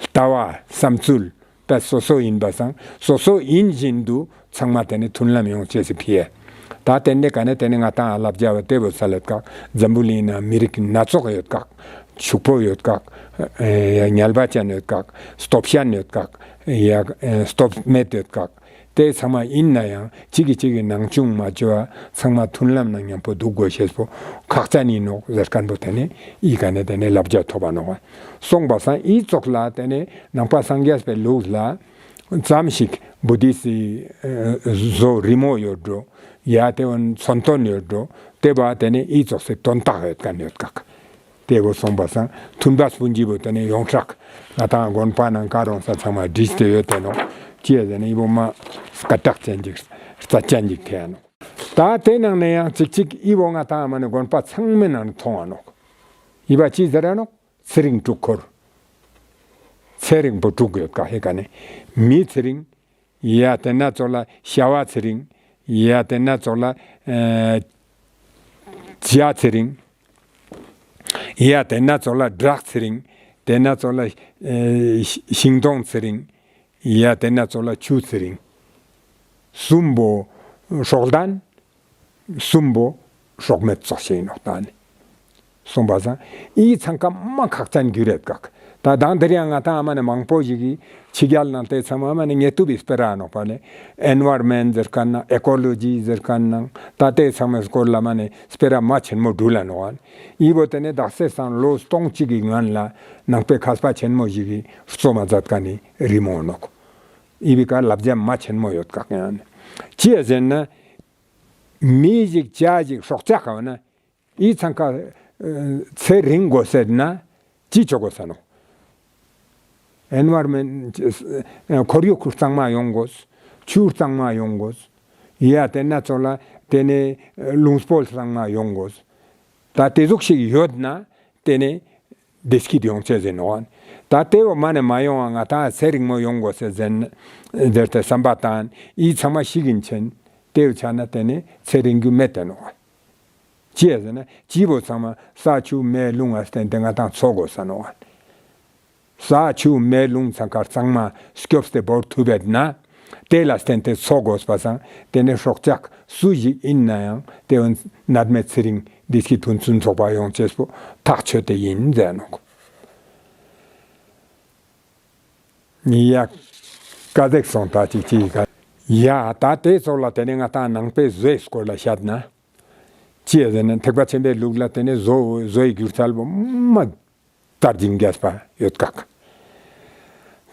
ལྟ་བ་བསམ་ཚུལ་ད་སོ་སོ་ཨིན་པ་སང་སོ་སོ་ཨིན་བཞིན་དུ་ཚང་མ་ཏེ་ནེ་མཐུན་ལམ་ཡོང་ཅེས་སི་ཕིའ། ད་ཏེ་ནེ་ཀ་ནེ་ཏེ་ནེ་ང་དང་ལབ་ཞ་བོ་ཏེ་བོ་སལ་ཀག། འཛམ་བུ་གླིང་ན་མི་རིགས་སྣ་ཚོགས་ཡོད་ཀག། ཕྱུག་པོ་ཡོད་ཀག། ཨེ་ཉལ་བ་ཅན་ཡོད་ཀག། སྟོབས་ཅན་ཡོད་ཀག། ཡ་ཨེ་སྟོབས་མེད་ཡོད་ཀག། ཏེ་ཚང་མ་ཨིན་ན་ཡང་གཅིག་གིས་གཅིག་གི་ནང་ཆུང་མ་ཅོ་བ་ཚང་མ་མཐུན་ལམ་ནང་ཉམ་པོ་དུག་གོས་ཤེས་པོ་ཁག་ཅན་ཨིན་ནོག་ཟེར་ཁན་བོ་ཏེ་ནེ་འི་ཀ་ནེ་ཏེ་ནེ་ལབ་ཞ་ཐོབ་བ་ནོག། སོང་པ་སང་འི་ཙོགས་ལ་ཏེ་ནེ་ནང་པ་སངས་རྒྱས་པའི་ལུགས་ལ་ཙམ་ཞིག་བུ་དིསྟ་སི་ཨེ་བཟོ་རི་མོ་ཡོད་འགྲོ། ཡ་ཏེ་བོ་མཚོན་དོན་ཡོད་འགྲོ། ཏེ་བོ་ཏེ་ནེ་འི་ཙོགས་སི་དོན་དག་ཡོད་ཁན་ཡོད་ཀག། ཏེ་བོ་སོང་པ་སང་མཐུན་པ་སྤུན་མཆེད་བོ་ཏེ་ནེ་ཡོངས་གྲགས་ང་ཏང་དགོན་པ་ནང་ཀ་རུ་ཡོང་ས་ཚང་མ་བྲིས་ཏེ་ཡོད་དེ་ནོག། ཅི་ཡ་ཟེར་ན་འི་བོ་མ་སྐད་གྲགས་ཅན་ཅིག་རྩ་ཅན་ཅིག་ཐལ་ནོག། ད་ཏེ་ནང་ནེ་ཡང་ཅིག་ཅིག་འི་བོ་ང་ཏང་མ་ནེ་དགོན་པ་ཚང་མའི་ནང་ནེ་མཐོང་ང་ནོག། འི་བོ་ཅི་ཟེར་ར་ནོག། ཚེ་རིང་དྲུག་འཁོར། ཚེ་རིང་པོ་དྲུག་ཡོད་ཀ་ཧེ་ཀ་ནེ། མི་ཚེ་རིང་། ཡ་ཏེ་ན་ཙོགས་ལ་ཤ་བ་ཚེ་རིང་། ཡ་ཏེ་ན་ཙོགས་ལ་ཨེ་བྱ་ཚེ་རིང་། ཡ་ཏེ་ན་ཙོགས་ལ་བྲག་ཚེ་རིང་། ཏེ་ན་ཙོགས་ལ་ཨེ་ཤིང་སྡོང་ཚེ་རིང་། ཡ་ཏེ་ན་ཙོགས་ལ་ཆུ་ཚེ་རིང་། གསུམ་པོ་སྲོག་ལྡན། གསུམ་པོ་སྲོག་མེད་ཙོགས་ཤིག་ཨིན་ནོག་ད་ནི། སོང་པ་སང་འི་ཚང་ཀ་མ་ཁག་ཅན་གྱུར་རེད་ཀག། ད་དང་དེ་རིང་ང་ཏང་མ་ནེ་མང་པོ་ཞིག་གི་ཕྱི་རྒྱལ་ནང་ཏེ་ཚང་མ་མ་ནེ་ངེ་ཏུ་བི་སྤེ་ར་ནོག་པ་ལེ། ཨེན་ཝའི་རོན་མེན་ཊ་ཟེར་ཁན་ནང་ཨེ་ཀོ་ལོ་ཇི་ཟེར་ཁན་ནང་ད་ཏེ་ཚང་མའི་སྐོར་ལ་མ་ནེ་སྤེ་ར་མ་ཆེན་མོ་འབྲུ་ལ་ནོག་ཨ། འི་བོ་ཏེ་ནེ་དག་ས་སང་ལོ་སྟོང་གཅིག་གི་སྔན་ལ་ནང་པའི་མཁས་པ་ཆེན་མོ་ཞིག་གི་རྩོམ་མ་མཛད་ཁན་ནི་རི་མོ་ནོག། འི་བི་ཀ་ལབ་རྒྱ་མ་ཆེན་མོ་ཡོད་ཀག་ཡང་ནི། ཅི་ཡ་ཟེར་ན། མི་ཞིག་བྱ་ཞིག་སྲོག་ཆགས་ཀ་བ་ན། འི་ཚང་ཀ་ཨ་ཚེ་རིང་དགོས་ཟེར་ན་ཅི་ཆོ་དགོས་ས་ནོག། ཨེན་ཝའི་རོན་མེན་ཊ་ཁོར་ཡུག་གཙང་མ་ཡོང་དགོས། ཆུ་གཙང་མ་ཡོང་དགོས། ཡ་ཏེ་ན་ཙོགས་ལ་ཏེ་ནེ་རླུང་སྤོལ་གཙང་མ་ཡོང་དགོས། ད་ཏེ་ཟུག་ཞིག་ཡོད་ན་ཏེ་ནེ་བདེ་སྐྱིད་ཡོང་ཅེས་ཨིན་ནོག། ད་ཏེ་བོ་མ་ནེ་མ་ཡོང་བ་ང་ཏང་ཚེ་རིང་མོ་ཡོང་དགོས་ཟེར་ཟེར་ཏེ་བསམ་པ་བཏང་འི་ཚང་མ་ཤི་གིན་ཆེན་ཏེ་བོ་ཆ་ན་ཏེ་ནེ་ཚེ་རིང་རྒྱུ་མེད་དེ་ནོག། ཅི་ཡ་ཟེར་ན་སྤྱི་བོ་ཚང་མ་ས་ཆུ་མེ་རླུང་ང་བརྟེན་ཏེ་ང་ཏང་འཚོ་དགོས་ས་ནོག། ས་ཆུ་མེ་རླུང་ཚང་ཀ་གཙང་མ་སྐྱོབས་ཏེ་བོར་ཐུབ་པ་ན་ཏེ་ལ་བརྟེན་ཏེ་འཚོ་དགོས་པ་སང་ཏེ་ནེ་སྲོག་ཆགས་སུ་ཞིག་ཨིན་ན་ཡང་ཏེ་བོ་ནད་མེད་ཚེ་རིང་བདེ་སྐྱིད་ཕུན་སུམ་ཚོགས་པ་ཡོང་ཅེས་པོ་ཐག་ཆོད་དེ་ཨིན་ཟེར་ནོག། ཡ་ཀ་ཟེག་སོང་ད་ཅིག་ཅིག་ག། ཡ་ད་ཏེ་ཙོགས་ལ་ཏེ་ནེ་ང་ཏང་ནང་པའི་བཟོའི་སྐོར་ལ་བཤད་ན། ཅི་ཡ་ཟེར་ན་ཐེག་པ་ཆེན་པོའི་ལུགས་ལ་ཏེ་ནེ་བཟོ་བཟོའི་སྒྱུ་རྩལ་བོ་མ་དར་ཞིང་རྒྱས་པ་ཡོད་ཀག།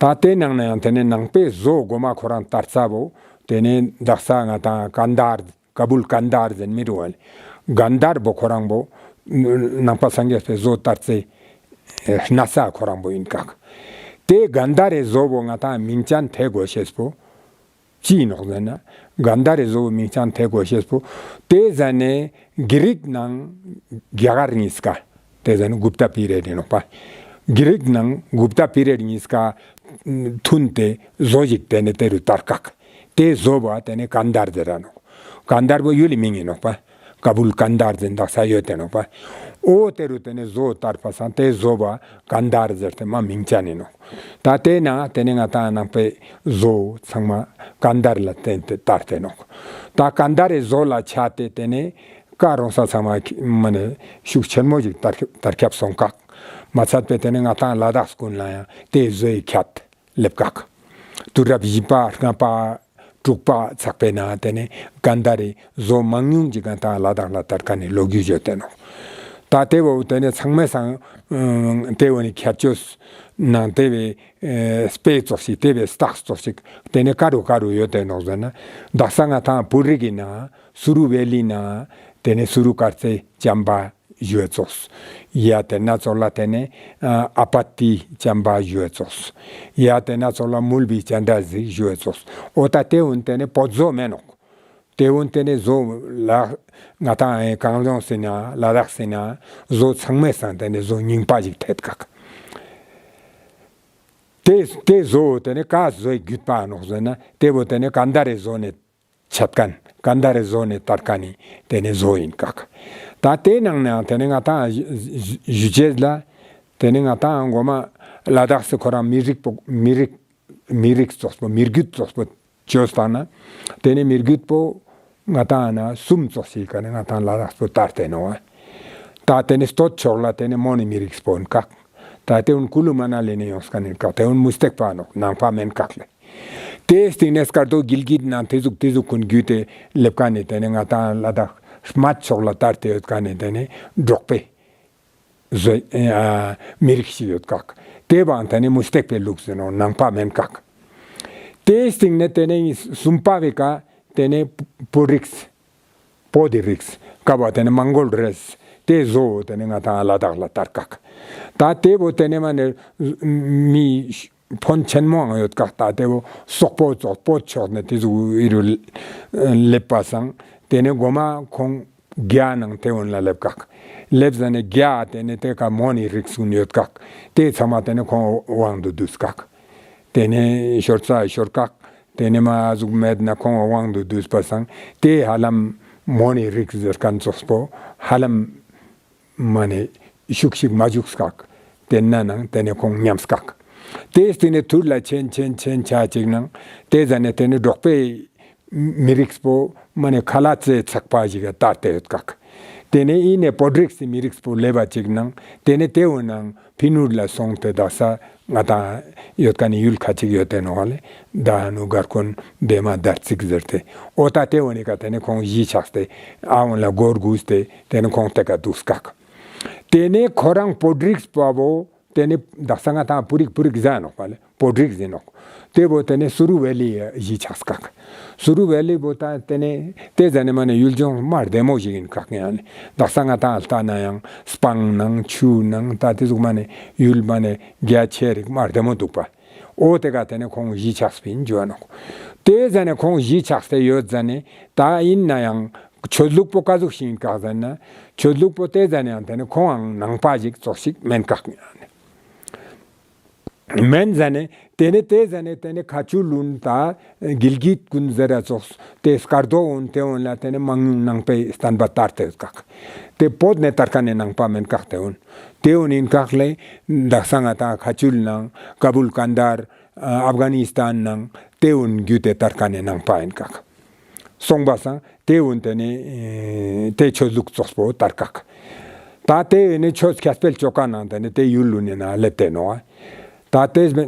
ད་ཏེ་ནང་ནེ་ཡང་ཏེ་ནེ་ནང་པའི་བཟོ་གོ་མ་ཁོ་རང་དར་ས་བོ་ཏེ་ནེ་དག་ས་ང་ཏང་ཀན་དྷར་ཀ་བུལ་ཀན་དྷར་ཟེར་མི་རུ་བ་ལེ། ཀན་དྷར་བོ་ཁོ་རང་བོ་ནང་པ་སངས་རྒྱས་པའི་བཟོ་དར་ཚེ་ནས་ས་ཁོ་རང་བོ་ཨིན་ཀག། ཏེ་ཀན་དྷར་རི་བཟོ་བོ་ང་ཏང་མིང་ཅན་ཐེ་གོ་ཤེས་པོ་ཅི་ཨིན་ནོག་ཟེར་ན། ཀན་དྷར་རི་བཟོ་བོ་མིང་ཅན་ཐེ་གོ་ཤེས་པོ། ཏེ་ཟ་ནེ་གི་རིག་ནང་རྒྱ་གར་གཉིས་ཀ། ཏེ་ཟ་ནེ་གུབ་ཏ་པི་རི་ཡོཌ་ཨིན་ནོག་པ། གི་རིག་ནང་གུབ་ཏ་པི་རི་ཡོཌ་གཉིས་ཀ་མཐུན་ཏེ་བཟོ་ཞིག་ཏེ་ནེ་ཏེ་རུ་དར་ཀག། ཏེ་བཟོ་བོ་ཏེ་ནེ་ཀན་དྷར་ཟེར་ར་ནོག། ཀན་དྷར་བོ་ཡུལ་ལི་མིང་ཨིན་ནོག་པ། ཀ་བུལ་ཀན་དྷར་ཟེར་དག་ས་ཡོད་དེ་ནོག་པ། འོ་ཏེ་རུ་ཏེ་ནེ་བཟོ་དར་པ་སང་ཏེ་བཟོ་བོ་ཀན་དྷར་ཟེར་ཏེ་མ་མིང་ཅན་ཨིན་ནོག། ད་ཏེ་ན་ཏེ་ནེ་ང་ཏང་ནང་པའི་བཟོ་ཚང་མ་ཀན་དྷར་ལ་བརྟེན་ཏེ་དར་ཏེ་ནོག། ད་ཀན་དྷར་རི་བཟོ་ལ་ཆ་སྟེ་ཏེ་ནེ་ཀ་རུ་ཡོང་ས་ཚང་མ་མ་ནེ་ཤུགས་ཆེན་མོ་ཞིག་དར་དར་ཁྱབ་སོང་ཀག། མ་ཚད་པའི་ཏེ་ནེ་ང་ཏང་ལ་དྭགས་ཀུན་ལ་ཡང་ཏེ་བཟོའི་ཁྱད་ལེབ་ཀག། དུས་རབས་བཞི་པ་ལྔ་པ་དྲུག་པ་ཚག་པའི་ནང་ཏེ་ནེ་ཀན་དྷར་རི་བཟོ་མང་ཉུང་ཅིག་ང་ཏང་ལ་དྭགས་ལ་དར་ཁན་ནི་ལོ་རྒྱུས་ཡོད་དེ་ནོག། ད་ཏེ་བོ་ཏེ་ནེ་ཚང་མའི་སང་ཏེ་བོ་ནི་ཁྱད་ཆོས་ནང་ཏེ་བོའི་ཨེ་དཔེ་ཙོགས་ཤིག་ཏེ་བོའི་རྟགས་ཙོགས་ཤིག་ཏེ་ནེ་ཀ་རུ་ཀ་རུ་ཡོད་དེ་ནོག་ཟེར་ན། དག་ས་ང་ཏང་བོད་རིགས་ཀྱི་ནང་སུ་རུ་ཝེ་ལི་ནང་ཏེ་ནེ་སུ་རུ་དཀར་རྩེ་བྱམས་པ་ཞུ་བའི་ཙོགས། ཡ་ཏེ་ན་ཙོགས་ལ་ཏེ་ནེ་ཨ་ཨ་པ་ཏི་བྱམས་པ་ཞུ་བའི་ཙོགས། ཡ་ཏེ་ན་ཙོགས་ལ་མུལ་བི་ཅན་དྲ་ཟིག་ཞུ་བའི་ཙོགས། འོ་ད་ཏེ་བོ་ཏེ་ནེ་བོད་བཟོ་མེན་ནོག། ཏེ་བོ་ཏེ་ནེ་བཟོ་ལ་ང་ཏང་ཨེ་གངས་ལྗོངས་སི་ནང་ལ་དྭགས་སི་ནང་བཟོ་ཚང་མའི་སང་ཏེ་ནེ་བཟོ་རྙིང་པ་ཞིག་ཐད་ཀག། ཏེ་ཏེ་བཟོ་ཏེ་ནེ་ཀ་བཟོའི་རྒྱུད་པ་ནོག་ཟེར་ན་ཏེ་བོ་ཏེ་ནེ་ཀན་དྷར་རི་བཟོ་ནེ་ཆད་ཁན། ཀན་དྷར་རི་བཟོ་ནེ་དར་ཁན་ནི་ཏེ་ནེ་བཟོ་ཨིན་ཀག། ད་ཏེ་ནང་ནའང་ཏེ་ནེ་ང་ཏང་ཞུ་ཅེས་ལ་ཏེ་ནེ་ང་ཏང་གོ་མ་ལ་དྭགས་སི་ཁོ་རང་མི་རིགས་པོ་མི་རིགས་མི་རིགས་ཙོགས་པོ་མི་རྒྱུད་ཙོགས་པོ་ཅོས་ཏང་ན་ཏེ་ནེ་མི་རྒྱུད་པོ་ང་ཏང་ན་གསུམ་ཙོགས་ཤིག་ག་ནེ་ང་ཏང་ལ་དྭགས་པོ་དར་ཏེ་ནོག། ད་ཏེ་ནེ་སྟོད་ཕྱོགས་ལ་ཏེ་ནེ་མོན་ནི་མི་རིགས་པོ་ཨིན་ཀག། ད་ཏེ་བོ་ཀུ་ལུ་མ་ན་ལི་ནེ་ཡོངས་ཁན་ནི་ཀག། ཏེ་བོ་མུ་སྟེགས་པ་ནོག། ནང་པ་མེན་ཀག་ལེ། ཏེའི་སྟིང་ནེ་སྐར་རྡོ་གིལ་གིད་ནང་ཏེ་ཟུག་ཏེ་ཟུག་ཀུན་རྒྱུད་དེ་ལེབ་ཁན་ནི་ཏེ་ནེ་ང་ཏང་ལ་དྭགས་སྨད་ཕྱོགས་ལ་དར་ཏེ་ཡོད་ཁན་ནི་ཏེ་ནེ་འབྲོག་པའི་བཟོ་ཨ་མི་རིགས་ཤིག་ཡོད་ཀག། ཏེ་བོའང་ཏེ་ནེ་མུ་སྟེགས་པའི་ལུགས་ཟེར་ནོག། ནང་པ་མེན་ཀག། ཏེའི་སྟིང་ནེ་ཏེ་ནེ་གསུམ་པ་བོའི་ཀ་ཏེ་ནེ་བོད་རིགས། བོད་དི་རིགས། ཀ་བོ་ཏེ་ནེ་མང་གོལ་རེས། ཏེ་བོ་ཏེ་ནེ་ང་ཏང་ལ་དྭགས་ལ་དར་ཀག། ཏ་ཏེ་བོ་ཏེ་ནེ་མ་ནེ་མི་ཕོན་ཆེན་མོའང་ཡོད་ཀག། ཏ་ཏེ་བོ་སོག་པོ་ཙོགས་པོ་ཕྱོགས་ནེ་ཏེ་ཟུག་ཨི་རུ་ལེབ་པ་སང་ཏེ་ནེ་གོ་མ་ཁོང་གྱ་ནང་ཏེ་བོ་ལ་ལེབ་ཀག། ལེབ་ཟ་ནེ་གྱ་ཏེ་ནེ་ཏེ་ཀ་མོན་ནི་རིགས་གུན་ཡོད་ཀག། ཏེ་ཚང་མ་ཏེ་ནེ་ཁོང་དབང་དུ་བསྡུས་ཀག། ཏེ་ནེ་ཤོར་ཙ་ཤོར་ཀག། ཏེ་ནེ་མ་ཟུག་མེད་ན་ཁོང་དབང་དུ་བསྡུས་པ་སང་ཏེ་ཧ་ལམ་མོན་ནི་རིགས་ཟེར་ཁན་ཙོགས་པོ་ཧ་ལམ་མ་ནེ་ཤུགས་ཤིག་མ་ཞུགས་ཀག། ཏེ་ན་ནང་ཏེ་ནེ་ཁོང་ཉམས་ཀག། ཏེ་སྟིང་ནེ་ཐུར་ལ་ཆེན་ཆེན་ཆེན་ཆ་ཅིག་ནང་ཏེ་ཟ་ནེ་ཏེ་ནེ་འབྲོག་པའི་མི་རིགས་པོ་མ་ནེ་ཁ་ལ་ཙེ་ཚག་པ་ཞིག་ག་དར་ཏེ་ཡོད་ཀག། ཏེ་ནེ་ཨི་ནེ་བོད་རིགས་སི་མི་རིགས་པོ་ལེབ་བ་ཅིག་ནང་ཏེ་ནེ་ཏེ་བོ་ནང་ཕི་ནུར་ལ་སོང་སྟེ་དག་ས་ང་ཏང་ཡོད་ཁན་ནི་ཡུལ་ཁ་ཅིག་ཡོད་ཏེ་ནོག་ལེ། ད་ནུ་གར་ཀོན་བེ་མ་དར་ཙིག་ཟེར་ཏེ་འོ་ཏ་ཏེ་བོ་ནི་ཀ་ཏེ་ནེ་ཁོང་གཞིས་ཆགས་ཏེ་ཨ་བོ་ལ་སྒོར་གུས་ཏེ་ཏེ་ནེ་ཁོང་ཏེ་ཀ་དུགས་ཀག། ཏེ་ནེ་ཁོ་རང་བོད་རིགས་པ་བོ་ཏེ་ནེ་དག་ས་ང་ཏང་བོད་རིགས་བོད་རིགས་ཟེར་ནོག་པ་ལེ། བོད་རིགས་ཟེར་ནོག། ཏེ་བོ་ཏེ་ནེ་སུ་རུ་ཝེ་ལི་གཞིས་ཆགས་ཀག། སུ་རུ་ཝེ་ལི་བོ་ཏ་ཏེ་ནེ་ཏེ་ཟ་ནེ་མ་ནེ་ཡུལ་ལྗོངས་མ་རྡེ་མོ་ཞིག་ཨིན་ཀག་ཡང་ནི། དག་ས་ང་ཏང་ལྟ་ན་ཡང་སྤང་ནང་ཆུ་ནང་ཏ་ཏེ་ཟུག་མ་ནེ་ཡུལ་མ་ནེ་གྱ་ཆེ་རིག་མ་རྡེ་མོ་དུག་པ། འོ་ཏེ་ཀ་ཏེ་ནེ་ཁོང་གཞིས་ཆགས་པིན་ཇུ་བ་ནོག། ཏེ་ཟ་ནེ་ཁོང་གཞིས་ཆགས་ཏེ་ཡོད་ཟ་ནེ་ཏ་ཨིན་ན་ཡང་ཆོས་ལུགས་པོ་ཀ་ཟུག་ཞིག་ཨིན་ཀག་ཟེར་ན་ཆོས་ལུགས་པོ་ཏེ་ཟ་ནེ་ཡང་ཏེ་ནེ་ཁོང་ནང་པ་ཞིག་ཙོགས་ཤིག་མེན་ཀག། མེན་ཟ་ནེ་ཏེ་ནེ་ཏེ་ཟ་ནེ་ཏེ་ནེ་ཁ་ཆུལ་ལུན་ཏ་གིལ་གིད་ཀུན་ཟེར་ར་ཙོགས་ཏེ་སྐར་རྡོ་འོན་ཏེ་འོན་ལ་ཏེ་ནེ་མང་ཉུང་ནང་པའི་བསྟན་པ་དར་ཏེ་ཡོད་ཀག། ཏེ་བོད་ནེ་དར་ཁན་ནི་ནང་པ་མེན་ཀག་ཏེ་འོན། ཏེ་འོན་ཨིན་ཀག་ལེ། དག་ས་ང་ཏང་ཁ་ཆུལ་ནང་ཀ་བུལ་ཀན་དར་ཨ་ཨབ་གྷ་ནི་སྟན་ནང་ཏེ་འོན་གྱུད་ཏེ་དར་ཁན་ནི་ནང་པ་ཨིན་ཀག། སོང་པ་སང་ཏེ་འོན་ཏེ་ནེ་ཨེ་ཏེ་ཆོས་ལུགས་ཙོགས་པོ་དར་ཀག། ཏ་ཏེ་ནེ་ཆོས་ཁྱབ་སྤེལ་ཅོ་ཁན་ནང་ཏེ་ནེ་ཏེ་ཡུལ་ལུན་ནི་ནང་ལེབས་ཏེ་ནོག། ཏ་ཏེ་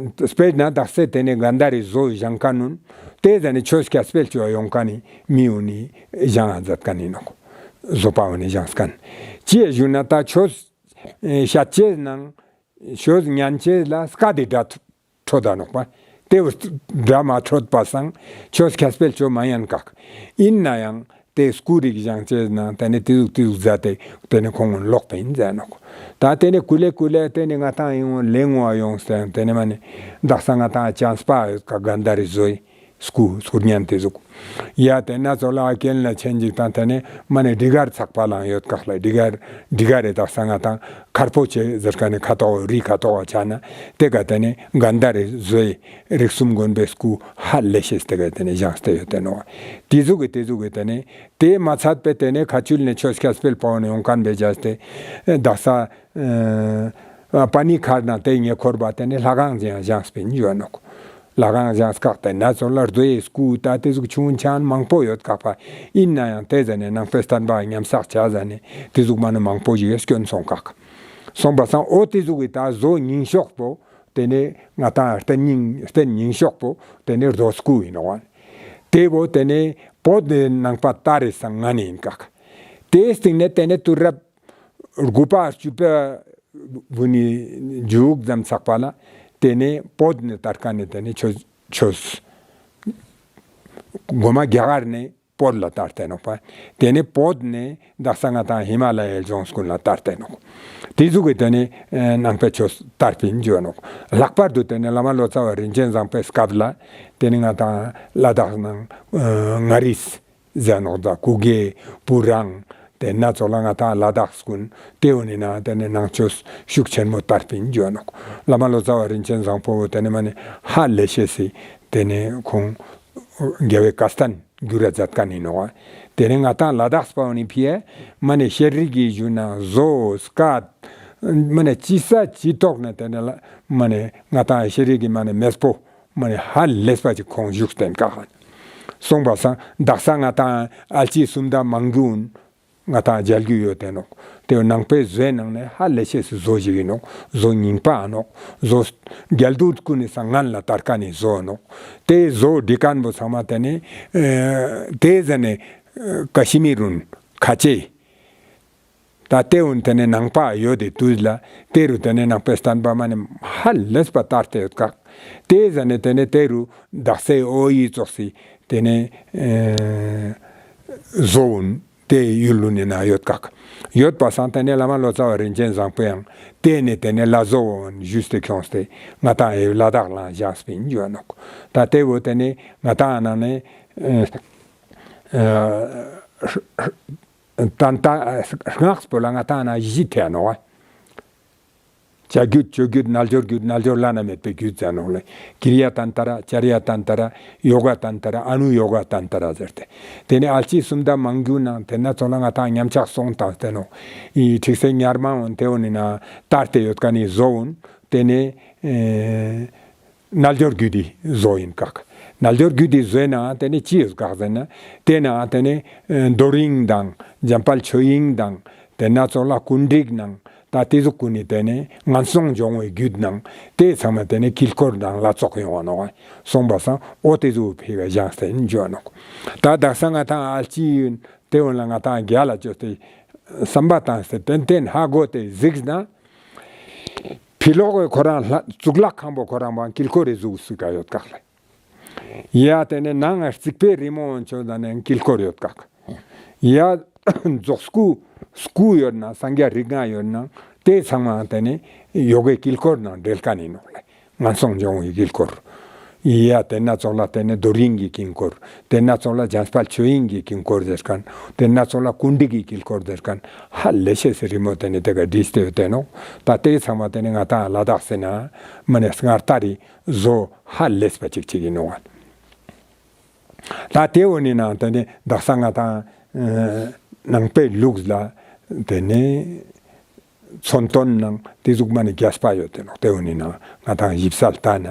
སྤེར་ན་དག་ས་ཏེ་ནེ་གན་དྷ་རི་ཟོ་ཞང་ཁན་ནུན་ཏེ་ཟ་ནེ་ཆོས་ཁྱབ་སྤེལ་ཅོ་ཡོང་ཁན་ནི་མི་འོན་ནི་ཞང་ང་ཛད་ཁན་ནི་ནོག། ཟོ་པ་འོན་ནི་ཞང་ཁན་ཅི་ཡ་ཞུ་ན་ཏ་ཆོས་ཤད་ཅེས་ནང་ཆོས་ཉན་ཅེས་ལ་སྐད་དི་སྒྲ་འཕྲོད་ད་ནོག་པ། ཏེ་བོ་སྒྲ་མ་འཕྲོད་པ་སང་ཆོས་ཁྱབ་སྤེལ་ཅོ་མ་ཉན་ཀག། ཨིན་ན་ཡང་ཏེ་སྐུ་རིགས་ཞང་ཅེས་ནང་ཏེ་ནེ་ཏེ་ཟུག་ཏེ་ཟུག་ཛད་དེ་ཏེ་ནེ་ཁོང་ལོག་པ་ཨིན་ཛད་ནོག། ཏ་ཏེ་ནེ་ཀུ་ལེ་ཀུ་ལེ་ཏེ་ནེ་ང་ཏང་ཨིན་བོ་ལེ་ངོ་ཡོངས་ཏེ་ཏེ་ནེ་མ་ནེ་དག་ས་ང་ཏང་ཅམས་པ་ཡོད་ཀག་གན་དྷ་རི་ཟོའི་སྐུ་སྐུ་བརྙན་ཏེ་ཟུག། ཡ་ཏེ་ན་ཙོགས་ལ་ཨ་ཀེན་ལ་ཆེན་ཅིག་ཏང་ཏེ་ནེ་མ་ནེ་དྲི་གར་ཚག་པ་ལའང་ཡོད་ཀག་ལེ། དྲི་གར་དྲི་གར་རེ་དག་ས་ང་ཏང་ཁར་པོ་ཆེ་ཟེར་ཁན་ནི་ཁ་ཐོག་རི་ཁ་ཐོག་ཆ་ན་ཏེ་ཀ་ཏེ་ནེ་གན་དྷ་རི་ཟོའི་རིགས་གསུམ་མགོན་པོའི་སྐུ་ཧ་ལས་ཤེས་ཏེ་ཀ་ཏེ་ནེ་ཞངས་ཏེ་ཡོད་ཏེ་ནོག། ཏེ་ཟུག་གི་ཏེ་ཟུག་གི་ཏེ་ནེ་ཏེ་མ་ཚད་པའི་ཏེ་ནེ་ཁ་ཆུལ་ནེ་ཆོས་ཁྱབ་སྤེལ་པ་བོ་ནེ་ཡོང་ཁན་བེ་ཇས་ཏེ་དག་ས་ཨ་པ་ནི་མཁར་ནང་ཏེ་ཉེ་འཁོར་བ་ཏེ་ནེ་ལྷ་ཁང་ཞིག་ཞངས་པིན་ཇུ་བ་ནོག། ལྷ་ཁང་ཞངས་ཀག་ཏེ་ན་ཙོགས་ལ་རྡོའི་སྐུ་ཏ་ཏེ་ཟུག་ཆུང་ཆུང་མང་པོ་ཡོད་ཀག་པ། ཨིན་ན་ཡང་ཏེ་ཟ་ནེ་ནང་པའི་བསྟན་པ་ཉམས་བསགས་ཆ་ཟ་ནེ་ཏེ་ཟུག་མ་ནེ་མང་པོ་ཞིག་སྐྱོན་སོང་ཀག། སོང་པ་སང་འོ་ཏེ་ཟུག་གི་ཏ་ཟོ་རྙིང་ཤོས་པོ་ཏེ་ནེ་ང་ཏང་རྟེན་རྙིང་རྟེན་རྙིང་ཤོས་པོ་ཏེ་ནེ་རྡོ་སྐུ་ཨིན་ནོག། ཏེ་བོ་ཏེ་ནེ་བོད་ནེ་ནང་པ་དར་རེ་སང་སྔ་ནེ་ཨིན་ཀག། ཏེའི་སྟིང་ནེ་ཏེ་ནེ་དུས་རབས་དགུ་པ་བཅུ་པ་བོ་ནེ་མཇུག་ཙམ་ཚག་པ་ལ་ཏེ་ནེ་བོད་ནེ་དར་ཁན་ནི་ཏེ་ནེ་ཆོས་ཆོས་གོ་མ་རྒྱ་གར་ནེ་བོད་ལ་དར་ཏེ་ནོག་པ། ཏེ་ནེ་བོད་ནེ་དག་ས་ང་ཏང་ཧི་མ་ལ་ཡའི་ལྗོངས་ཀུན་ལ་དར་ཏེ་ནོག། ཏེ་ཟུག་གི་ཏེ་ནེ་ནང་པའི་ཆོས་དར་པིན་ཇུ་བ་ནོག། ལྷག་པར་དུ་ཏེ་ནེ་བླ་མ་ལོ་ཙཱ་བ་རིན་ཆེན་བཟང་པོའི་སྐབས་ལ་ཏེ་ནེ་ང་ཏང་ལ་དྭགས་ནང་མངའ་རིས་ཟེར་ནོག་ད་གུ་གེ་བུ་རང་ཏེ་ན་ཙོགས་ལ་ང་ཏང་ལ་དྭགས་ཀུན་ཏེ་བོ་ནེ་ན་ཏེ་ནེ་ནང་ཆོས་ཤུགས་ཆེན་མོ་དར་པིན་ཇུ་བ་ནོག། བླ་མ་ལོ་ཙཱ་བ་རིན་ཆེན་བཟང་པོ་བོ་ཏེ་ནེ་མ་ནེ་ཧ་ལས་ཤེས་སི་ཏེ་ནེ་ཁོང་རྒྱལ་བའི་བཀའ་བསྟན་གྱུར་ར་ཛད་ཁན་ཨིན་ནོག། ཏེ་ནེ་ང་ཏང་ལ་དྭགས་པ་བོ་ནི་ཕི་ཡ་མ་ནེ་ཤེས་རིག་གི་ཞུ་ན་ཟོ་སྐད་མ་ནེ་ཅི་ས་ཅི་ཐོག་ནེ་ཏེ་ནེ་ལ་མ་ནེ་ང་ཏང་ཤེས་རིག་གི་མ་ནེ་མེས་པོ་མ་ནེ་ཧ་ལས་པ་ཅིག་ཁོང་བཞུགས་ཏེ་ཨིན་ཀག། སོང་པ་སང་དག་ས་ང་ཏང་ཨལ་ཅི་སུམ་མདའ་མང་རྒྱུ་ང་ཏང་མཇལ་རྒྱུ་ཡོད་ཏེ་ནོག། ཏེ་ནང་པའི་ཟོའི་ནང་ནེ་ཧ་ལས་ཤེས་སི་ཟོ་ཞིག་ཨིན་ནོག། ཟོ་རྙིང་པ་ཨ་ནོག། ཟོ་རྒྱལ་དུས་ཀུན་ནེ་སང་སྔན་ལ་དར་ཁན་ནི་ཟོ་ཨ་ནོག། ཏེ་ཟོ་འབྲི་ཁན་བོ་ཚང་མ་ཏེ་ནེ་ཨེ་ཏེ་ཟ་ནེ་ཨེ་ཀ་ཤི་མིར་རུན་ཁ་ཆེ། ཏ་ཏེ་བོ་ཏེ་ནེ་ནང་པ་ཡོད་དེ་དུས་ལ་ཏེ་རུ་ཏེ་ནེ་ནང་པའི་བསྟན་པ་མ་ནེ་ཧ་ལས་པ་དར་ཏེ་ཡོད་ཀག། ཏེ་ཟ་ནེ་ཏེ་ནེ་ཏེ་རུ་དག་སའི་འོ་ཡི་ཙོགས་སི་ཏེ་ནེ་ཨེ་ཟོ་བོ་ ཏེ་ཡུལ་ལུ་ནི་ན་ཡོད་ཀག། ཡོད་པ་སང་ཏེ་ནེ་བླ་མ་ལོ་ཙཱ་བ་རིན་ཆེན་བཟང་པོ་ཡང་ཏེ་ནེ་ཏེ་ནེ་ལ་བཟོ་བོ་ཞུས་ཏེ་ཁྱོངས་ཏེ་ང་ཏང་ཡེ་ལ་དྭགས་ལ་བཞག་སྤིན་ཡོད་ནོག། ད་ཏེ་བོ་ཏེ་ནེ་ང་ཏང་ནང་ནེ་ཨ་ཨ་ཏན་ཏན་སྔགས་པོ་ལ་ང་ཏང་ན་བཞི་ཐེ་ནོག། བྱ་རྒྱུད་སྤྱོད་རྒྱུད་རྣལ་འབྱོར་རྒྱུད། རྣལ་འབྱོར་བླ་ན་མེད་པའི་རྒྱུད་ཟེར་ནོག་ལེ། ཀིར་ཡ་ཏན་ཏ་ར། ཅར་ཡ་ཏན་ཏ་ར། ཡོ་ག་ཏན་ཏ་ར། ཨ་ནུ་ཡོ་ག་ཏན་ཏ་ར་ཟེར་ཏེ། ཏེ་ནེ་ཨལ་ཅི་གསུམ་དང་མང་རྒྱུ་ནང་ཏེ་ན་ཙོགས་ལ་ང་ཏང་ཉམས་ཆག་སོང་ཏང་ཏེ་ནོག། ཨི་ཁྲིག་སེ་ཉར་མ་འོན་ཏེ་འོན་ནི་ན་ཏར་ཏེ་ཡོད་ཀ་ནི་བཟོ་འོན། ཏེ་ནེ་ཨེ་རྣལ་འབྱོར་རྒྱུད་དི་བཟོ་ཨིན་ཀག། རྣལ་འབྱོར་རྒྱུད་དི་བཟོའི་ནང་ཏེ་ནེ་ཅི་ཡོད་ཀག་ཟེར་ན། ཏེ་ན་ཏེ་ནེ་ཨེ་རྡོ་རིང་དང་འཇམ་དཔལ་ཆོས་དབྱིངས་དང་ཏེ་ན་ཙོགས་ལ་ཀུན་རིག་ནང་ད་ཏེ་ཟུག་ཀུན་ནི་ཏེ་ནེ་ངན་སོང་སྦྱོང་བའི་རྒྱུད་ནང་ཏེ་ཚང་མ་ཏེ་ནེ་དཀྱིལ་འཁོར་ནང་ལ་ཙོགས་ཡོང་བ་ནོག། སོང་པ་སང་འོ་ཏེ་ཟུག་ཕི་བ་བཞེངས་ཏེ་འཇོག་ནོག། ད་དག་ས་ང་ཏང་ཨལ་ཅི་ཡོད་ཏེ་འོན་ལ་ང་ཏང་རྒྱལ་ལ་ཅོས་ཏེ་བསམ་པ་བཏང་སྟེ་ཏན་ཏན་ཧ་གོ་སྟེ་གཟིགས་ན། ཕི་ལོག་གི་ཁོ་རང་ལྷ་གཙུག་ལག་ཁང་པོ་ཁོ་རང་བ་དཀྱིལ་འཁོར་རི་ཟུག་སུ་ཀ་ཡོད་ཀག་ལེ། ཡ་ཏེ་ནེ་ནང་རྩིག་པའི་རི་མོ་འོན་ཆོས་ད་ནེ་དཀྱིལ་འཁོར་ཡོད་ཀག། ཡ་རྫོགས་སྐུ་སྐུ་ཡོད་ན་སངས་རྒྱས་རིགས་ལྔ་ཡོད་ན་ཏེ་ཚང་མ་ཏེ་ནེ་ཡོ་གའི་དཀྱིལ་འཁོར་ནང་འབྲེལ་ཀ་ནི་ནོག་ལེ། ངན་སོང་སྦྱོང་བའི་དཀྱིལ་འཁོར། ཡ་ཏེ་ན་ཙོགས་ལ་ཏེ་ནེ་རྡོ་རིང་གི་དཀྱིལ་འཁོར། ཏེ་ན་ཙོགས་ལ་འཇམ་དཔལ་ཆོས་དབྱིངས་ཀྱི་དཀྱིལ་འཁོར་ཟེར་ཁན། ཏེ་ན་ཙོགས་ལ་ཀུན་རིག་གི་དཀྱིལ་འཁོར་ཟེར་ཁན། ཧ་ལས་ཤེས་སི་རི་མོ་ཏེ་ནེ་ཏེ་ཀ་བྲིས་ཏེ་ཡོད་ཏེ་ནོག། ད་ཏེ་ཚང་མ་ཏེ་ནེ་ང་ཏང་ལ་དྭགས་སི་ན་མ་ནེ་སྔར་ལྟར་རི་བཟོ་ཧ་ལས་པ་ཅིག་ཅིག་ཨིན་ནོག། ད་ཏེ་འོ་ནི་ནང་ཏེ་ནེ་དག་ས་ང་ཏང་ཨ་ནང་པའི་ལུགས་ལ་ཏེ་ནེ་མཚོན་དོན་ནང་ཏེ་ཟུག་མ་ནེ་རྒྱས་པ་ཡོད་ཏེ་ནོག། ཏེ་འོ་ནི་ནང་ང་ཏང་ཞིབ་གསལ་ལྟ་ན་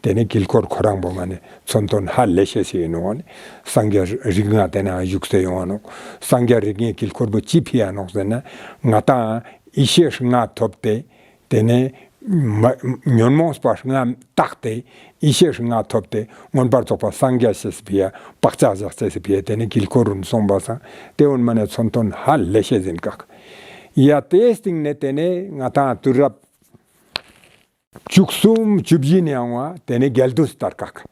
ཏེ་ནེ་དཀྱིལ་འཁོར་ཁོ་རང་པོ་མ་ནེ་མཚོན་དོན་ཧ་ལས་ཤེས་ཤིག་ཨིན་ནོག། སངས་རྒྱས་རིགས་ལྔ་ཏེ་ན་བཞུགས་ཏེ་ཡོང་བ་ནོག། སངས་རྒྱས་རིགས་ལྔའི་དཀྱིལ་འཁོར་པོ་ཅི་ཕི་ཡ་ནོག་ཟེར་ན་ང་ཏང་ཡེ་ཤེས་ལྔ་ཐོབ་སྟེ། ཏེ་ནེ་མ་ཉོན་མོངས་པ་ལྔ་དག་སྟེ་ཡེ་ཤེས་ལྔ་ཐོབ་སྟེ་མངོན་པར་རྫོགས་པ་སངས་རྒྱས་ཤེས་སི་ཕི་ཡ་བག་ཆགས་བཞག་ཤེས་སི་ཕི་ཡ་ཏེ་ནེ་དཀྱིལ་འཁོར་རུ་སོང་པ་སང་ཏེ་འོན་མ་ནེ་མཚོན་དོན་ཧ་ལས་ཤེས་ཨིན་ཀག། ཡ་ཏེའི་སྟིང་ནེ་ཏེ་ནེ་ང་ཏང་དུས་རབས་བཅུ་གསུམ་བཅུ་བཞི་ནེ་ཡོང་བ་ཏེ་ནེ་རྒྱལ་བསྡུས་ལྟར་ཀག།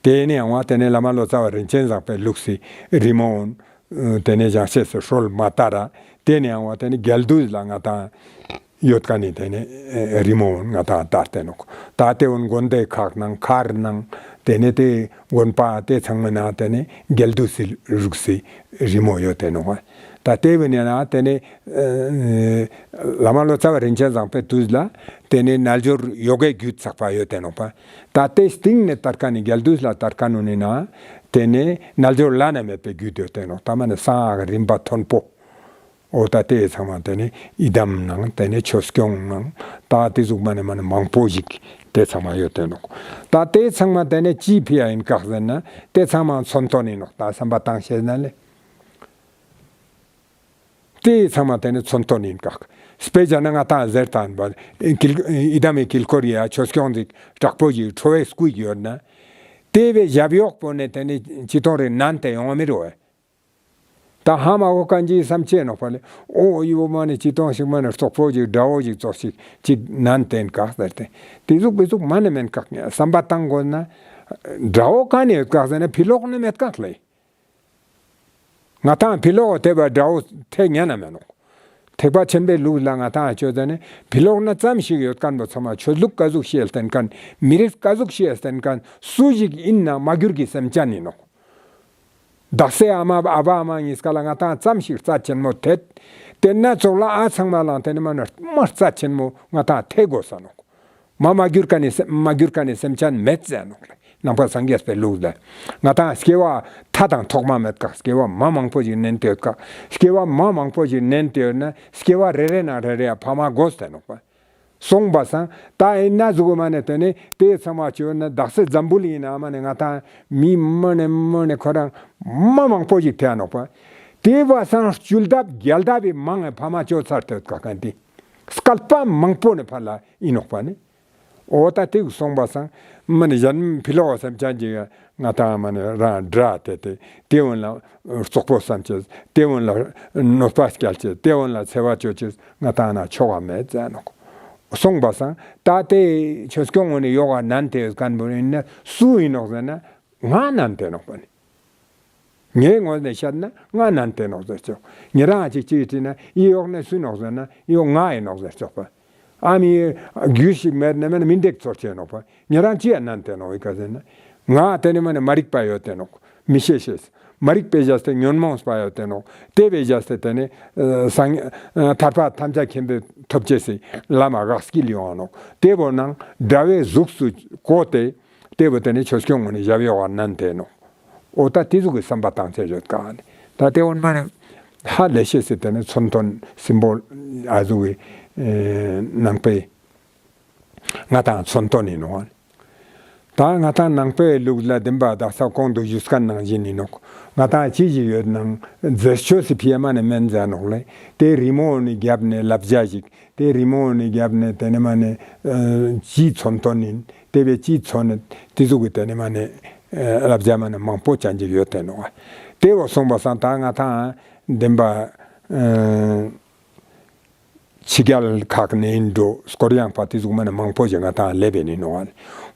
ཏེ་ནེ་ཡོང་བ་ཏེ་ནེ་བླ་མ་ལོ་ཙཱ་བ་རིན་ཆེན་བཟང་པོའི་ལུགས་སི་རི་མོ་འོན། ཏེ་ནེ་བཞེངས་ཤེས་སི་སྲོལ་མ་དར་ར། ཏེ་ནེ་ཡོང་བ་ཏེ་ནེ་རྒྱལ་བསྡུས་ལ་ང་ཏང་ཡོད་ཀ་ནི་ཏེ་ནེ་རི་མོ་འོན་ང་ཏང་དར་ཏེ་ནོག། ད་ཏེ་འོན་དགོན་སྡེ་ཁག་ནང་མཁར་ནང་ཏེ་ནེ་ཏེ་དགོན་པ་ཏེ་ཚང་མའི་ནང་ཏེ་ནེ་རྒྱལ་བསྡུས་སི་ལུགས་སི་རི་མོ་ཡོད་ཏེ་ནོག། ད་ཏེ་བོ་ནི་ན་ཏེ་ནེ་ཨ་བླ་མ་ལོ་ཙཱ་བ་རིན་ཆེན་བཟང་པོའི་དུས་ལ་ཏེ་ནེ་རྣལ་འབྱོར་ཡོ་གའི་རྒྱུད་ཚགས་པ་ཡོད་ཏེ་ནོག་པ། ད་ཏེ་སྟིང་ནེ་དར་ཀ་ནི་རྒྱལ་བསྡུས་ལ་དར་ཀ་ནོ་ནི་ན་ཏེ་ནེ་རྣལ་འབྱོར་བླ་ན་མེད་པའི་རྒྱུད་ཡོད་ཏེ་ནོག། ད་མ་ནེ་གསང་སྔགས་རིམ་པ་མཐོན་པོ། འོ་ད་ཏེ་ཚང་མ་ཏེ་ནེ་ཡི་དམ་ནང་ཏེ་ནེ་ཆོས་སྐྱོང་ནང་ད་ཏེ་ཟུག་མ་ནེ་མ་ནེ་མང་པོ་ཞིག་ཏེ་ཚང་མ་ཡོད་ཏེ་ནོག། ད་ཏེ་ཚང་མ་ཏེ་ནེ་ཅི་ཕི་ཡ་ཨིན་ཀག་ཟེར་ན་ཏེ་ཚང་མ་མཚོན་དོན་ཨིན་ནོག། ད་བསམ་པ་བཏང་ཤེས་ན་ལེ། ཏེ་ཚང་མ་ཏེ་ནེ་མཚོན་དོན་ཨིན་ཀག། དཔེ་བྱས་ན་ང་ཏང་ཟེར་ཏང་པ་ཡི་དམ་མི་དཀྱིལ་འཁོར་ཡ་ཆོས་སྐྱོང་ཞིག་དྲག་པོ་ཞིག་ཁྲོ་བོའི་སྐུ་ཞིག་ཡོད་ན་ཏེ་བོའི་ཞབས་གཡོག་པོ་ནེ་ཏེ་ནེ་ཅི་ཏོང་རེ་ནན་ཏེ་ཡོང་བ་མི་རུ་བ། ད་ཧ་མ་གོ་ཀ་ཅི་བསམ་ཅེས་ནོག་པ་ལེ། འོ་ཡི་བོ་མ་ནེ་ཅི་ཏོང་ཞིག་མ་ནེ་རྩོག་པོ་ཞིག་དགྲ་བོ་ཞིག་ཙོགས་ཤིག་ཅིག་ནན་ཏེ་ཨིན་ཀག་ཟེར་ཏེ། ཏེ་ཟུག་པེ་ཟུག་མ་ནེ་མེན་ཀག། བསམ་པ་བཏང་དགོས་ན་དགྲ་བོ་ཀ་ནེ་ཡོད་ཀག་ཟེར་ན་ཕི་ལོག་ནེ་མེད་ཀག་ལེ། ང་ཏང་ཕི་ལོག་ཐེག་པ་དགྲ་བོ་ཐེག་ཉན་ན་མེན་ནོག། ཐེག་པ་ཆེན་པོའི་ལུགས་ལ་ང་ཏང་ཅོ་ཟ་ནེ་ཕི་ལོག་ན་ཙམ་ཞིག་ཡོད་ཁན་བོ་ཚང་མ་ཆོས་ལུགས་ཀ་ཟུག་ཤེས་བསྟན་ཁན་མི་རིགས་ཀ་ཟུག་ཤེས་བསྟན་ཁན་སུ་ཞིག་ཨིན་ན་མ་གྱུར་གྱི་སེམས་ཅན་ཨིན་ནོག། དག་སའི་ཨ་མ་ཨ་བ་ཨ་མ་ཉིས་ཀ་ལ་ང་ཏང་ཙམ་ཞིག་རྩ་ཆེན་མོ་ཐེག། ཏེ་ན་ཙོགས་ལ་ཨ་ཚང་མ་ལ་ཏེ་ནེ་མ་ནེ་མ་རྩ་ཆེན་མོ་ང་ཏང་ཐེག་དགོས་ས་ནོག། མ་མ་གྱུར་ཀ་ནེ་སེམས་མ་གྱུར་ཀ་ནེ་སེམས་ཅན་མེད་ཟེར་ནོག་ལེ། ནང་པ་སངས་རྒྱས་པའི་ལུགས་ལ་ང་ཏང་སྐྱེ་བ་མཐའ་དང་ཐོག་མ་མེད་ཀག། སྐྱེ་བ་མ་མང་པོ་ཞིག་ནན་ཏེ་ཡོད་ཀག། སྐྱེ་བ་མ་མང་པོ་ཞིག་ནན་ཏེ་ཡོད་ན་སྐྱེ་བ་རེ་རེ་ནང་རེ་རེ་ཡ་ཕ་མ་དགོས་ཟེར་ནོག་པ། སོང་པ་སང་ད་ཨིན་ན་ཟུག་མ་ནེ་ཏེ་ནེ་ཏེ་ཚང་མ་ཅོ་ན་དག་ས་འཛམ་བུ་གླིང་ན་མ་ནེ་ང་ཏང་མི་མ་ནེ་མ་ནེ་ཁོ་རང་མ་མང་པོ་ཞིག་ཐེ་ནོག་པ། ཏེ་བ་སང་བཅུ་ལྡབ་བརྒྱ་ལྡབ་བི་མང་ངི་ཕ་མ་ཅོ་ཚར་ཏེ་ཡོད་ཀག་ཁན་ཏེ། སྐལ་པ་མང་པོ་ནེ་ཕར་ལ་ཨིན་ནོག་པ་ནི། འོ་ད་ཏེ་སོང་པ་སང་མ་ནེ་ཞན་ཕི་ལོག་སེམས་ཅན་ཅིག་ང་ཏང་མ་ནེ་རང་དགྲ་ཏེ་ཏེ་ཏེ་འོན་ལ་རྩོག་པོ་བསམ་ཅེས་ཏེ་འོན་ལ་གནོད་པ་སྐྱལ་ཅེས་ཏེ་འོན་ལ་འཚེ་བ་ཅོ་ཅེས་ང་ཏང་ན་ཆོག་ག་མེད་ཟེར་ནོག། སོང་པ་སང་ད་ཏེ་ཆོས་སྐྱོང་ངོ་ནེ་ཡོག་ག་ནན་ཏེ་ཡོད་ཁན་བོ་ཨིན་ན་སུ་ཨིན་ནོག་ཟེར་ན་ང་ནན་ཏེ་ནོག་པ་ནི། ངའི་ངོས་ནས་བཤད་ན་ང་ནན་ཏེ་ནོག་ཟེར་ཆོག། ཉེ་རང་ཅིག་ཅིག་དྲིས་ན་ཡི་འོག་ནས་སུ་ནོག་ཟེར་ན་ཡི་འོག་ང་ཡིན་ནོག་ཟེར་ཆོག་པ། ཨ་མི་རྒྱུས་ཤིག་མེད་ན་མེད་ན་མི་འདེགས་ཚོར་ཆེ་ནོག་པ། ཉེ་རང་ཅི་ཡ་ནན་ཏེ་ནོག་ཡི་ཀ་ཟེར་ན། ང་དེ་ནི་མ་ནི་མ་རིག་པ་ཡོད་དེ་ནོག། མི་ཤེས་ཤེས། མ་རིག་པའི་བྱས་ཏེ་ཉོན་མོངས་པ་ཡོད་དེ་ནོག། དེ་བའི་བྱས་ཏེ་དེ་ནི་ཨ་སངས་ཨ་ཐར་པ་ཐམས་ཅད་མཁྱེན་པའི་ཐོབ་ཅེས་སི་ལམ་མ་འགག་སྐྱིལ་ཡོང་ནོག། དེ་བོ་ནང་དགྲ་བོའི་གཟུགས་སུ་བཀོད་དེ། དེ་བོ་དེ་ནི་ཆོས་སྐྱོང་ངོ་ནི་ཞབས་ཡོག་ག་ནན་ཏེ་ནོག། འོ་ད་དེ་ཟུག་གི་བསམ་པ་བཏང་ཆ་ཡོད་ཀ་ནི། ད་དེ་འོན་མ་ནི་ཧ་ལས་ཤེས་སི་དེ་ནི་མཚོན་དོན་སིམ་བོལ་ཨ་ཟུག་གི་ཨེ་ནང་པའི་ང་དང་མཚོན་དོན་ཡིན་ནོག། ད་ང་དང་ནང་པའི་ལུགས་ལ་བདེན་པ་དག་ས་གོང་དུ་ཞུས་ཁན་ནང་བཞིན་ཡིན་ནོག། ང་དང་ཅི་ཞིག་ཡོད་ནང་རྫས་ཆོས་སི་ཕི་ཡ་མ་ནི་མེན་ཟ་ནོག་ལེ། དེ་རི་མོ་ནི་རྒྱབ་ནས་ལབ་བྱ་ཞིག། དེ་རི་མོ་ནི་རྒྱབ་ནས་དེ་ནི་མ་ནི་ཨ་ཅིའི་མཚོན་དོན་ཡིན། དེ་བས་ཅིའི་མཚོན་ནི་དེ་ཟུག་གི་དེ་ནི་མ་ནི་ཨ་ལབ་བྱ་མ་ནི་མང་པོ་ཅན་ཅིག་ཡོད་དེ་ནོག། དེ་བོ་སོང་པ་སང་ད་ང་དང་བདེན་པ་ཨ་ཕྱི་རྒྱལ་ཁག་ནས་ཡིན་འགྲོ་སྐོར་ཡང་པ་དེ་ཟུག་མ་ནི་མང་པོ་ཞིག་ང་དང་ལེབ་བེ་ནི་ནོག།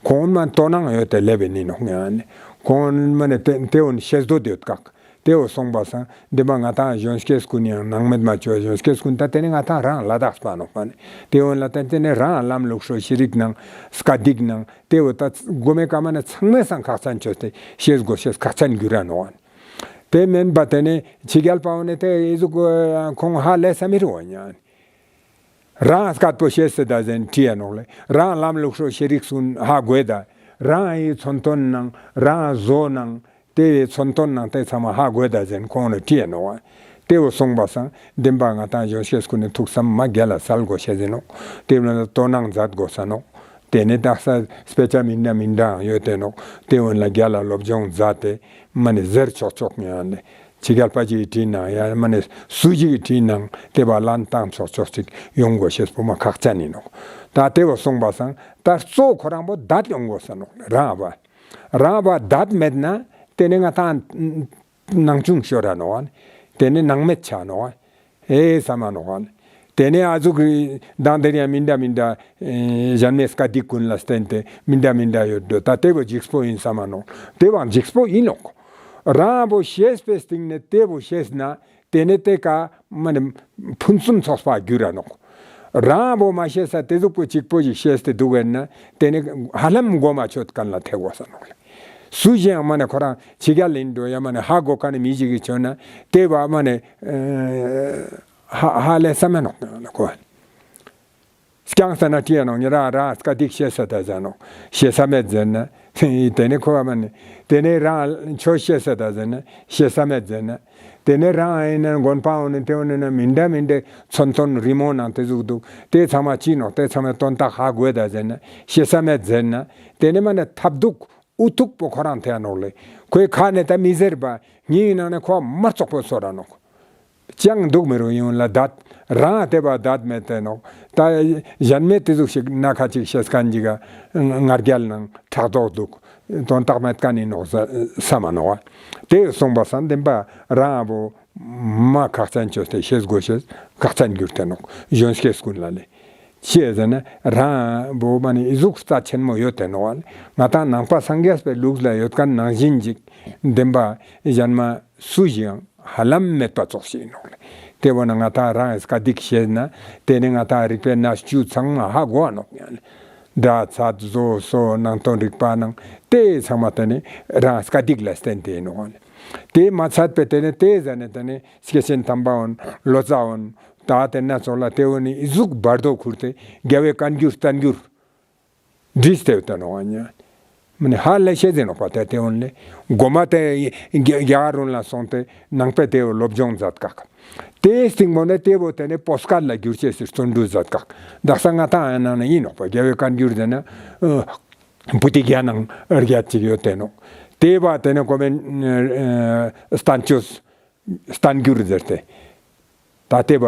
ཁོང་མ་དོ་སྣང་ཡོད་དེ་ལེབ་བེ་ནི་ནོག་ཡང་ནི། ཁོང་མ་ནི་དེ་དེ་འོན་ཤེས་དོ་དེ་ཡོད་ཀག། དེ་བོ་སོང་པ་སང་བདེན་པ་ང་དང་གཞོན་སྐྱེས་ཀུན་ཡང་ནང་མེད་མ་བཅོས་གཞོན་སྐྱེས་ཀུན་ད་དེ་ནི་ང་དང་རང་ལ་དྭགས་པ་ནོག་པ་ནི། དེ་འོན་ལ་ད་དེ་ནི་རང་ལམ་ལུགས་སྲོལ་ཤེས་རིག་ནང་སྐད་ཡིག་ནང་དེ་བོ་ད་གོ་མེ་ཀ་མ་ནི་ཚང་མའི་སང་ཁག་ཅན་བཅོས་ཏེ་ཤེས་དགོས་ཤེས་ཁག་ཅན་གྱུར་ར་ནོག་པ་ནི། དེ་མེན་པ་དེ་ནི་ཕྱི་རྒྱལ་པ་འོ་ནི་དེ་ཨི་ཟུག་ཁོང་ཧ་ལས་ས་མི་རུ་བ་ཉན། རང་སྐད་པོ་ཤེས་སེ་ད་ཟེར་ན་ཁྲིད་ཡ་ནོག་ལེ། རང་ལམ་ལུགས་སྲོལ་ཤེས་རིག་སུན་ཧ་གོ་ཡ་ད། རང་ཨི་མཚོན་དོན་ནང་རང་བཟོ་ནང་དེ་བའི་མཚོན་དོན་ནང་དེ་ཚང་མ་ཧ་གོ་ཡ་ད་ཟེར་ན་ཁོང་ལ་ཁྲིད་ཡ་ནོག་པ། དེ་བོ་སོང་པ་སང་བདེན་པ་ང་དང་གཞོན་སྐྱེས་ཀུན་ནི་ཐུགས་བསམ་མ་རྒྱལ་ལ་སལ་དགོས་ཤེས་ཟེར་ནོག། དེ་བོ་ལ་དོ་སྣང་མཛད་དགོས་ས་ནོག། དེ་ནི་དག་ས་སྤེ་ཆ་མི་འདྲ་མི་འདྲའང་ཡོད་དེ་ནོག། དེ་བོ་ལ་རྒྱལ་ལ་སློབ་སྦྱོང་མཛད་དེ་མ་ནི་ཟེར་ཆོག་ཆོག་ཡང་ནི་ཕྱི་རྒྱལ་པ་ཅིག་གི་དྲིན་ནང་ཡང་མ་ནི་སུ་ཞིག་གི་དྲིན་ནང་དེ་བ་ལན་བཏང་ཆོག་ཆོག་ཅིག་ཡོང་དགོས་ཤེས་པོ་མ་ཁག་ཅན་ཡིན་ནོག། ད་དེ་བོ་སོང་པ་སང་ད་གཙོ་ཁོ་རང་པོ་དད་ཡོང་དགོས་ས་ནོག། རང་བ་རང་བ་དད་མེད་ན་དེ་ནི་ང་དང་ནང་ཆུང་ཤོར་ར་ནོག། དེ་ནི་ནང་མེད་ཆ་ནོག། ཨེ་ས་མ་ནོག། དེ་ནི་ཨ་ཟུག་གི་དང་དེ་ཡང་མི་འདྲ་མི་འདྲ་ཨེ་གཞན་མའི་སྐད་ཡིག་ཀུན་ལ་བརྟེན་ཏེ་མི་འདྲ་མི་འདྲ་ཡོད་འགྲོ། ད་དེ་བོ་འཇིགས་པོ་ཡིན་ས་མ་ནོག། དེ་བའང་འཇིགས་པོ་ཡིན་ནོག། རང་བོ་ཤེས་པའི་སྟེང་ནས་དེ་བོ་ཤེས་ན་དེ་ནི་དེ་ཀ་མ་ནི་ཕུན་སུམ་ཚོགས་པ་འགྱུར་ར་ནོག། རང་བོ་མ་ཤེས་ས་དེ་ཟུག་པོ་གཅིག་པོ་ཞིག་ཤེས་ཏེ་འདུག་ཡིན་ན་དེ་ནི་ཧ་ལམ་མགོ་མ་ཆོད་མཁན་ལ་ཐེ་གོ་ས་ནོག་ལེ། སུ་ཞིག་ཡང་མ་ནི་ཁོ་རང་ཕྱི་རྒྱལ་ཡིན་འགྲོ་ཡང་མ་ནི་ཧ་གོ་མཁན་ནི་མི་ཞིག་གིས་བྱོན་ན་དེ་བ་མ་ནི་ཨ་ཧ་ཧ་ལས་ས་མེད་ནོག་ཁོ། རྐྱང་ས་ན་ཁྲིད་ཡ་ནོག། ཉེ་རང་རང་སྐད་ཡིག་ཤེས་ས་ད་ཟེར་ནོག། ཤེས་ས་མེད་ཟེར་ན། དེ་ནི་ཁོ་བ་མ་ནི། དེ་ནི་རང་ཆོས་ཤེས་ས་ད་ཟེར་ན། ཤེས་ས་མེད་ཟེར་ན། དེ་ནི་རང་ཨེ་ན་དགོན་པ་འོ་ནི་དེ་འོ་ནི་ན་མི་འདྲ་མི་འདྲ་མཚོན་དོན་རི་མོ་ནང་དེ་ཟུག་འདུག། དེ་ཚང་མ་ཅི་ནོག། དེ་ཚང་མའི་དོན་དག་ཧ་གོ་ད་ཟེར་ན། ཤེས་ས་མེད་ཟེར་ན། དེ་ནི་མ་ནི་ཐབས་སྡུག་འུ་ཐུག་པོ་ཁོ་རང་ཐེ་ནོག་ལེ། ཁོའི་ཁ་ནས་ད་མི་ཟེར་བ། ངའི་ནང་ནས་ཁོ་མ་རྩོག་པོ་ཚོར་ར་ནོག། ཅང་འདུག་མི་རུང་ཡོང་ལ་དད། རང་དེ་བ་དད་མེད་དེ་ནོག། ད་གཞན་མེད་དེ་ཟུག་ཞིག་སྣ་ཁ་ཅིག་ཤེས་མཁན་ཅིག་ག་ང་རྒྱལ་ནང་ཕྲག་དོག་འདུག། དོན་དག་མེད་མཁན་ཡིན་ནོག་ས་མ་ནོག། དེ་སོང་པ་སང་བདེན་པ་རང་བོ་མ་ཁག་ཅན་བཅོས་ཏེ་ཤེས་དགོས་ཤེས་ཁག་ཅན་གྱུར་ཏེ་ནོག། གཞོན་སྐྱེས་ཀུན་ལ་ལེ། ཅི་ཟེར་ན་རང་བོ་མ་ནི་ཨི་ཟུག་རྩ་ཆེན་མོ་ཡོད་དེ་ནོག་ལེ། ང་དང་ནང་པ་སངས་རྒྱས་པའི་ལུགས་ལ་ཡོད་མཁན་ནང་བཞིན་ཅིག་བདེན་པ་གཞན་མ་སུ་ཞིག་ཡང་ཧ་ལམ་མེད་པ་ཙོགས་ཤིག་ཡིན་ནོག་ལེ། དེ་བོ་ན་ང་དང་རང་སྐད་ཡིག་ཤེས་ན་དེ་ནི་ང་དང་རིག་པའི་གནས་བཅུ་ཚང་མ་ཧ་གོ་བ་ནོག་ཡང་ལེ། སྒྲ་ཚད་བཟོ་སོ་ནང་དོན་རིག་པ་ནང་དེ་ཚང་མ་དེ་ནི་རང་སྐད་ཡིག་ལ་བརྟེན་ཏེ་ཡིན་ནོག་ལེ། དེ་མ་ཚད་པའི་དེ་ནི་དེ་ཟ་ནི་དེ་ནི་སྐྱེས་ཆེན་དམ་པ་འོན་ལོ་ཙཱ་འོན་ད་དེ་ན་ཙོགས་ལ་དེ་བོ་ནི་ཨི་ཟུག་བར་དོ་ཁུར་ཏེ་རྒྱལ་བའི་བཀའ་འགྱུར་བསྟན་འགྱུར་བྲིས་ཏེ་ཡོད་དེ་ནོག་ཨ་ཉ། མ་ནི་ཧ་ལས་ཤེས་ཟེར་ནོག་པ་དེ་དེ་འོན་ལེ། གོ་མ་དེ་རྒྱ་རྒྱ་གར་འོན་ལ་སོང་སྟེ་ནང་པའི་དེ་བོ་སློབ་སྦྱོང་མཛད་ཀག། དེ་སྟིང་མོ་ནས་དེ་བོ་དེ་ནི་པོ་སྐད་ལ་བསྒྱུར་ཅེས་སི་བརྩོན་འགྲུས་མཛད་ཀག། དག་ས་ང་དང་ཨ་ནང་ན་ཡིན་ནོག་པ་རྒྱལ་བའི་བཀའ་འགྱུར་ཟེར་ན་ཨ་པོ་ཏི་བརྒྱ་ནང་བརྒྱད་ཅིག་ཡོད་དེ་ནོག། དེ་བ་དེ་ནི་གོ་མེ་ཨ་བསྟན་བཅོས། བསྟན་འགྱུར་ཟེར་ཏེ། ད་དེ་བ་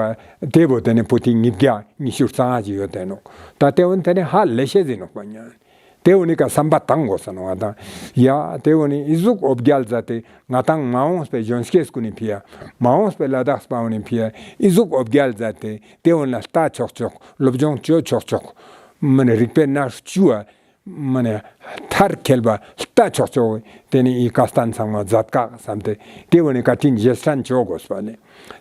དེ་བོ་དེ་ནི་པོ་ཏི་ཉིས་བརྒྱ་ཉི་ཤུ་རྩ་ལྔ་ཅིག་ཡོད་དེ་ནོག། ད་དེ་འོན་དེ་ནི་ཧ་ལས་ཤེས་ཟེར་ནོག་པ་ཉ། དེ་འོ་ནི་ཀ་བསམ་པ་བཏང་དགོས་ས་ནོག་ང་དང་། ཡ་དེ་འོ་ནི་ཨི་ཟུག་འོ་བརྒྱལ་མཛད་དེ་ང་དང་མ་འོངས་པའི་གཞོན་སྐྱེས་ཀུན་ནི་ཕི་ཡ། མ་འོངས་པའི་ལ་དྭགས་པ་འོ་ནི་ཕི་ཡ་ཨི་ཟུག་འོ་བརྒྱལ་མཛད་དེ་དེ་འོ་ན་ལྟ་ཆོག་ཆོག་སློབ་སྦྱོང་བཅོ་ཆོག་ཆོག། མ་ནི་རིག་པའི་གནས་བཅུ་བ། མ་ནེ་མཐར་འཁྱོལ་བ་ལྟ་ཆོག་ཆོག་ཏེ་ནེ་འི་ཀ་སྟན་ཚང་མ་མཛད་ཀ་བསམ་སྟེ་ཏེ་བོ་ནི་བཀའ་དྲིན་རྗེས་དྲན་ཅོ་དགོས་པ་ལེ།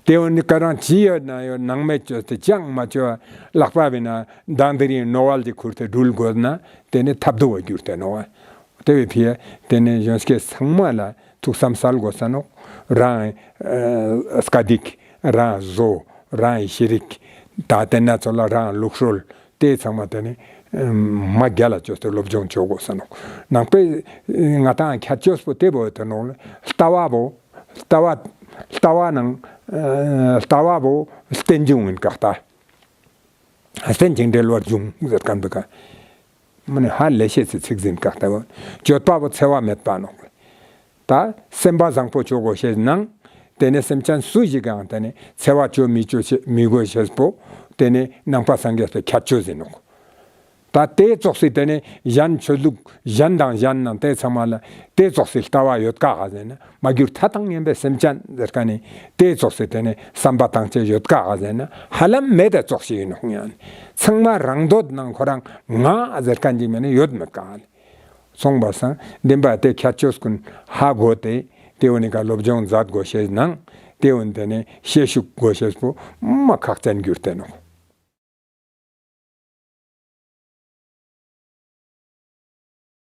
ཏེ་བོ་ནི་ཀ་རང་ཅི་ཡོད་ན་ཡོད་ནང་མེད་ཅོས་ཏེ་ཅང་མ་ཅོ་ལག་པ་བེ་ན་མདང་དེ་རིང་ནོ་བལ་ཏེ་ཁུར་ཏེ་འགྲུལ་དགོས་ན་ཏེ་ནེ་ཐབས་སྡུག་པ་གྱུར་ཏེ་ནོག། ཏེ་བོའི་ཕི་ཡ་ཏེ་ནེ་གཞོན་སྐྱེས་ཚང་མ་ལ་ཐུགས་བསམ་སལ་དགོས་ས་ནོག། རང་ཨ་སྐད་ཡིག་རང་བཟོ་རང་ཤེས་རིག་ད་ཏེ་ན་ཚོ་ལ་རང་ལུགས་སྲོལ་ཏེ་ཚང་མ་ཏེ་ནེ་མ་རྒྱལ་ལ་ཅོས་ཏེ་སློབ་སྦྱོང་ཅོ་དགོས་ས་ནོག། ནང་པའི་ང་དང་ཁྱད་ཆོས་པོ་ཏེ་བོ་ཏེ་ནོག་ལེ། ལྟ་བ་བོ་ལྟ་བ་ལྟ་བ་ནང་ཨ་ལྟ་བ་བོ་རྟེན་འབྱུང་ཡིན་ཀག་ད། རྟེན་ཅིང་འབྲེལ་བར་འབྱུང་ཟེར་ཁན་བོ་ཀ། མ་ནེ་ཧ་ལས་ཤེས་སི་ཚིག་ཟིན་ཀག་ད་བོ། སྤྱོད་པ་བོ་འཚེ་བ་མེད་པ་ནོག། ད་སེམས་པ་བཟང་པོ་ཅོ་དགོས་ཤེས་ནང་ཏེ་ནེ་སེམས་ཅན་སུ་ཞིག་གང་ཏེ་ནེ་འཚེ་བ་ཅོ་མི་ཅོ་ཤེས་མི་དགོས་ཤེས་པོ་ཏེ་ནེ་ནང་པ་སངས་རྒྱས་པའི་ཁྱད་ཆོས་ཟིན་ནོག། ད་ཏེ་ཙོགས་སི་ཏེ་ནེ་གཞན་ཆོས་ལུགས་གཞན་དང་གཞན་ནང་ཏེ་ཚང་མ་ལ་ཏེ་ཙོགས་སི་ལྟ་བ་ཡོད་ཀག་ག་ཟེར་ན། མ་གྱུར་མཐའ་དང་མཉམ་པའི་སེམས་ཅན་ཟེར་ཁན་ནི་ཏེ་ཙོགས་སི་ཏེ་ནེ་བསམ་པ་དང་བཅས་ཡོད་ཀག་ག་ཟེར་ན་ཧ་ལམ་མེད་ད་ཙོགས་ཤིག་ཡིན་ནོག་ཡང་། ཚང་མ་རང་འདོད་ནང་ཁོ་རང་ང་ཟེར་ཁན་ཅིག་མ་ནེ་ཡོད་མེད་ཀག། སོང་པ་སང་བདེན་པ་ཏེ་ཁྱད་ཆོས་ཀུན་ཧ་གོ་སྟེ་ཏེ་བོ་ནི་ཀ་སློབ་སྦྱོང་མཛད་དགོས་ཤེས་ནང་ཏེ་བོ་ནི་ཏེ་ནེ་ཤེས་ཤུགས་དགོས་ཤེས་པོ་མ་ཁག་ཅན་གྱུར་ཏེ་ནོག།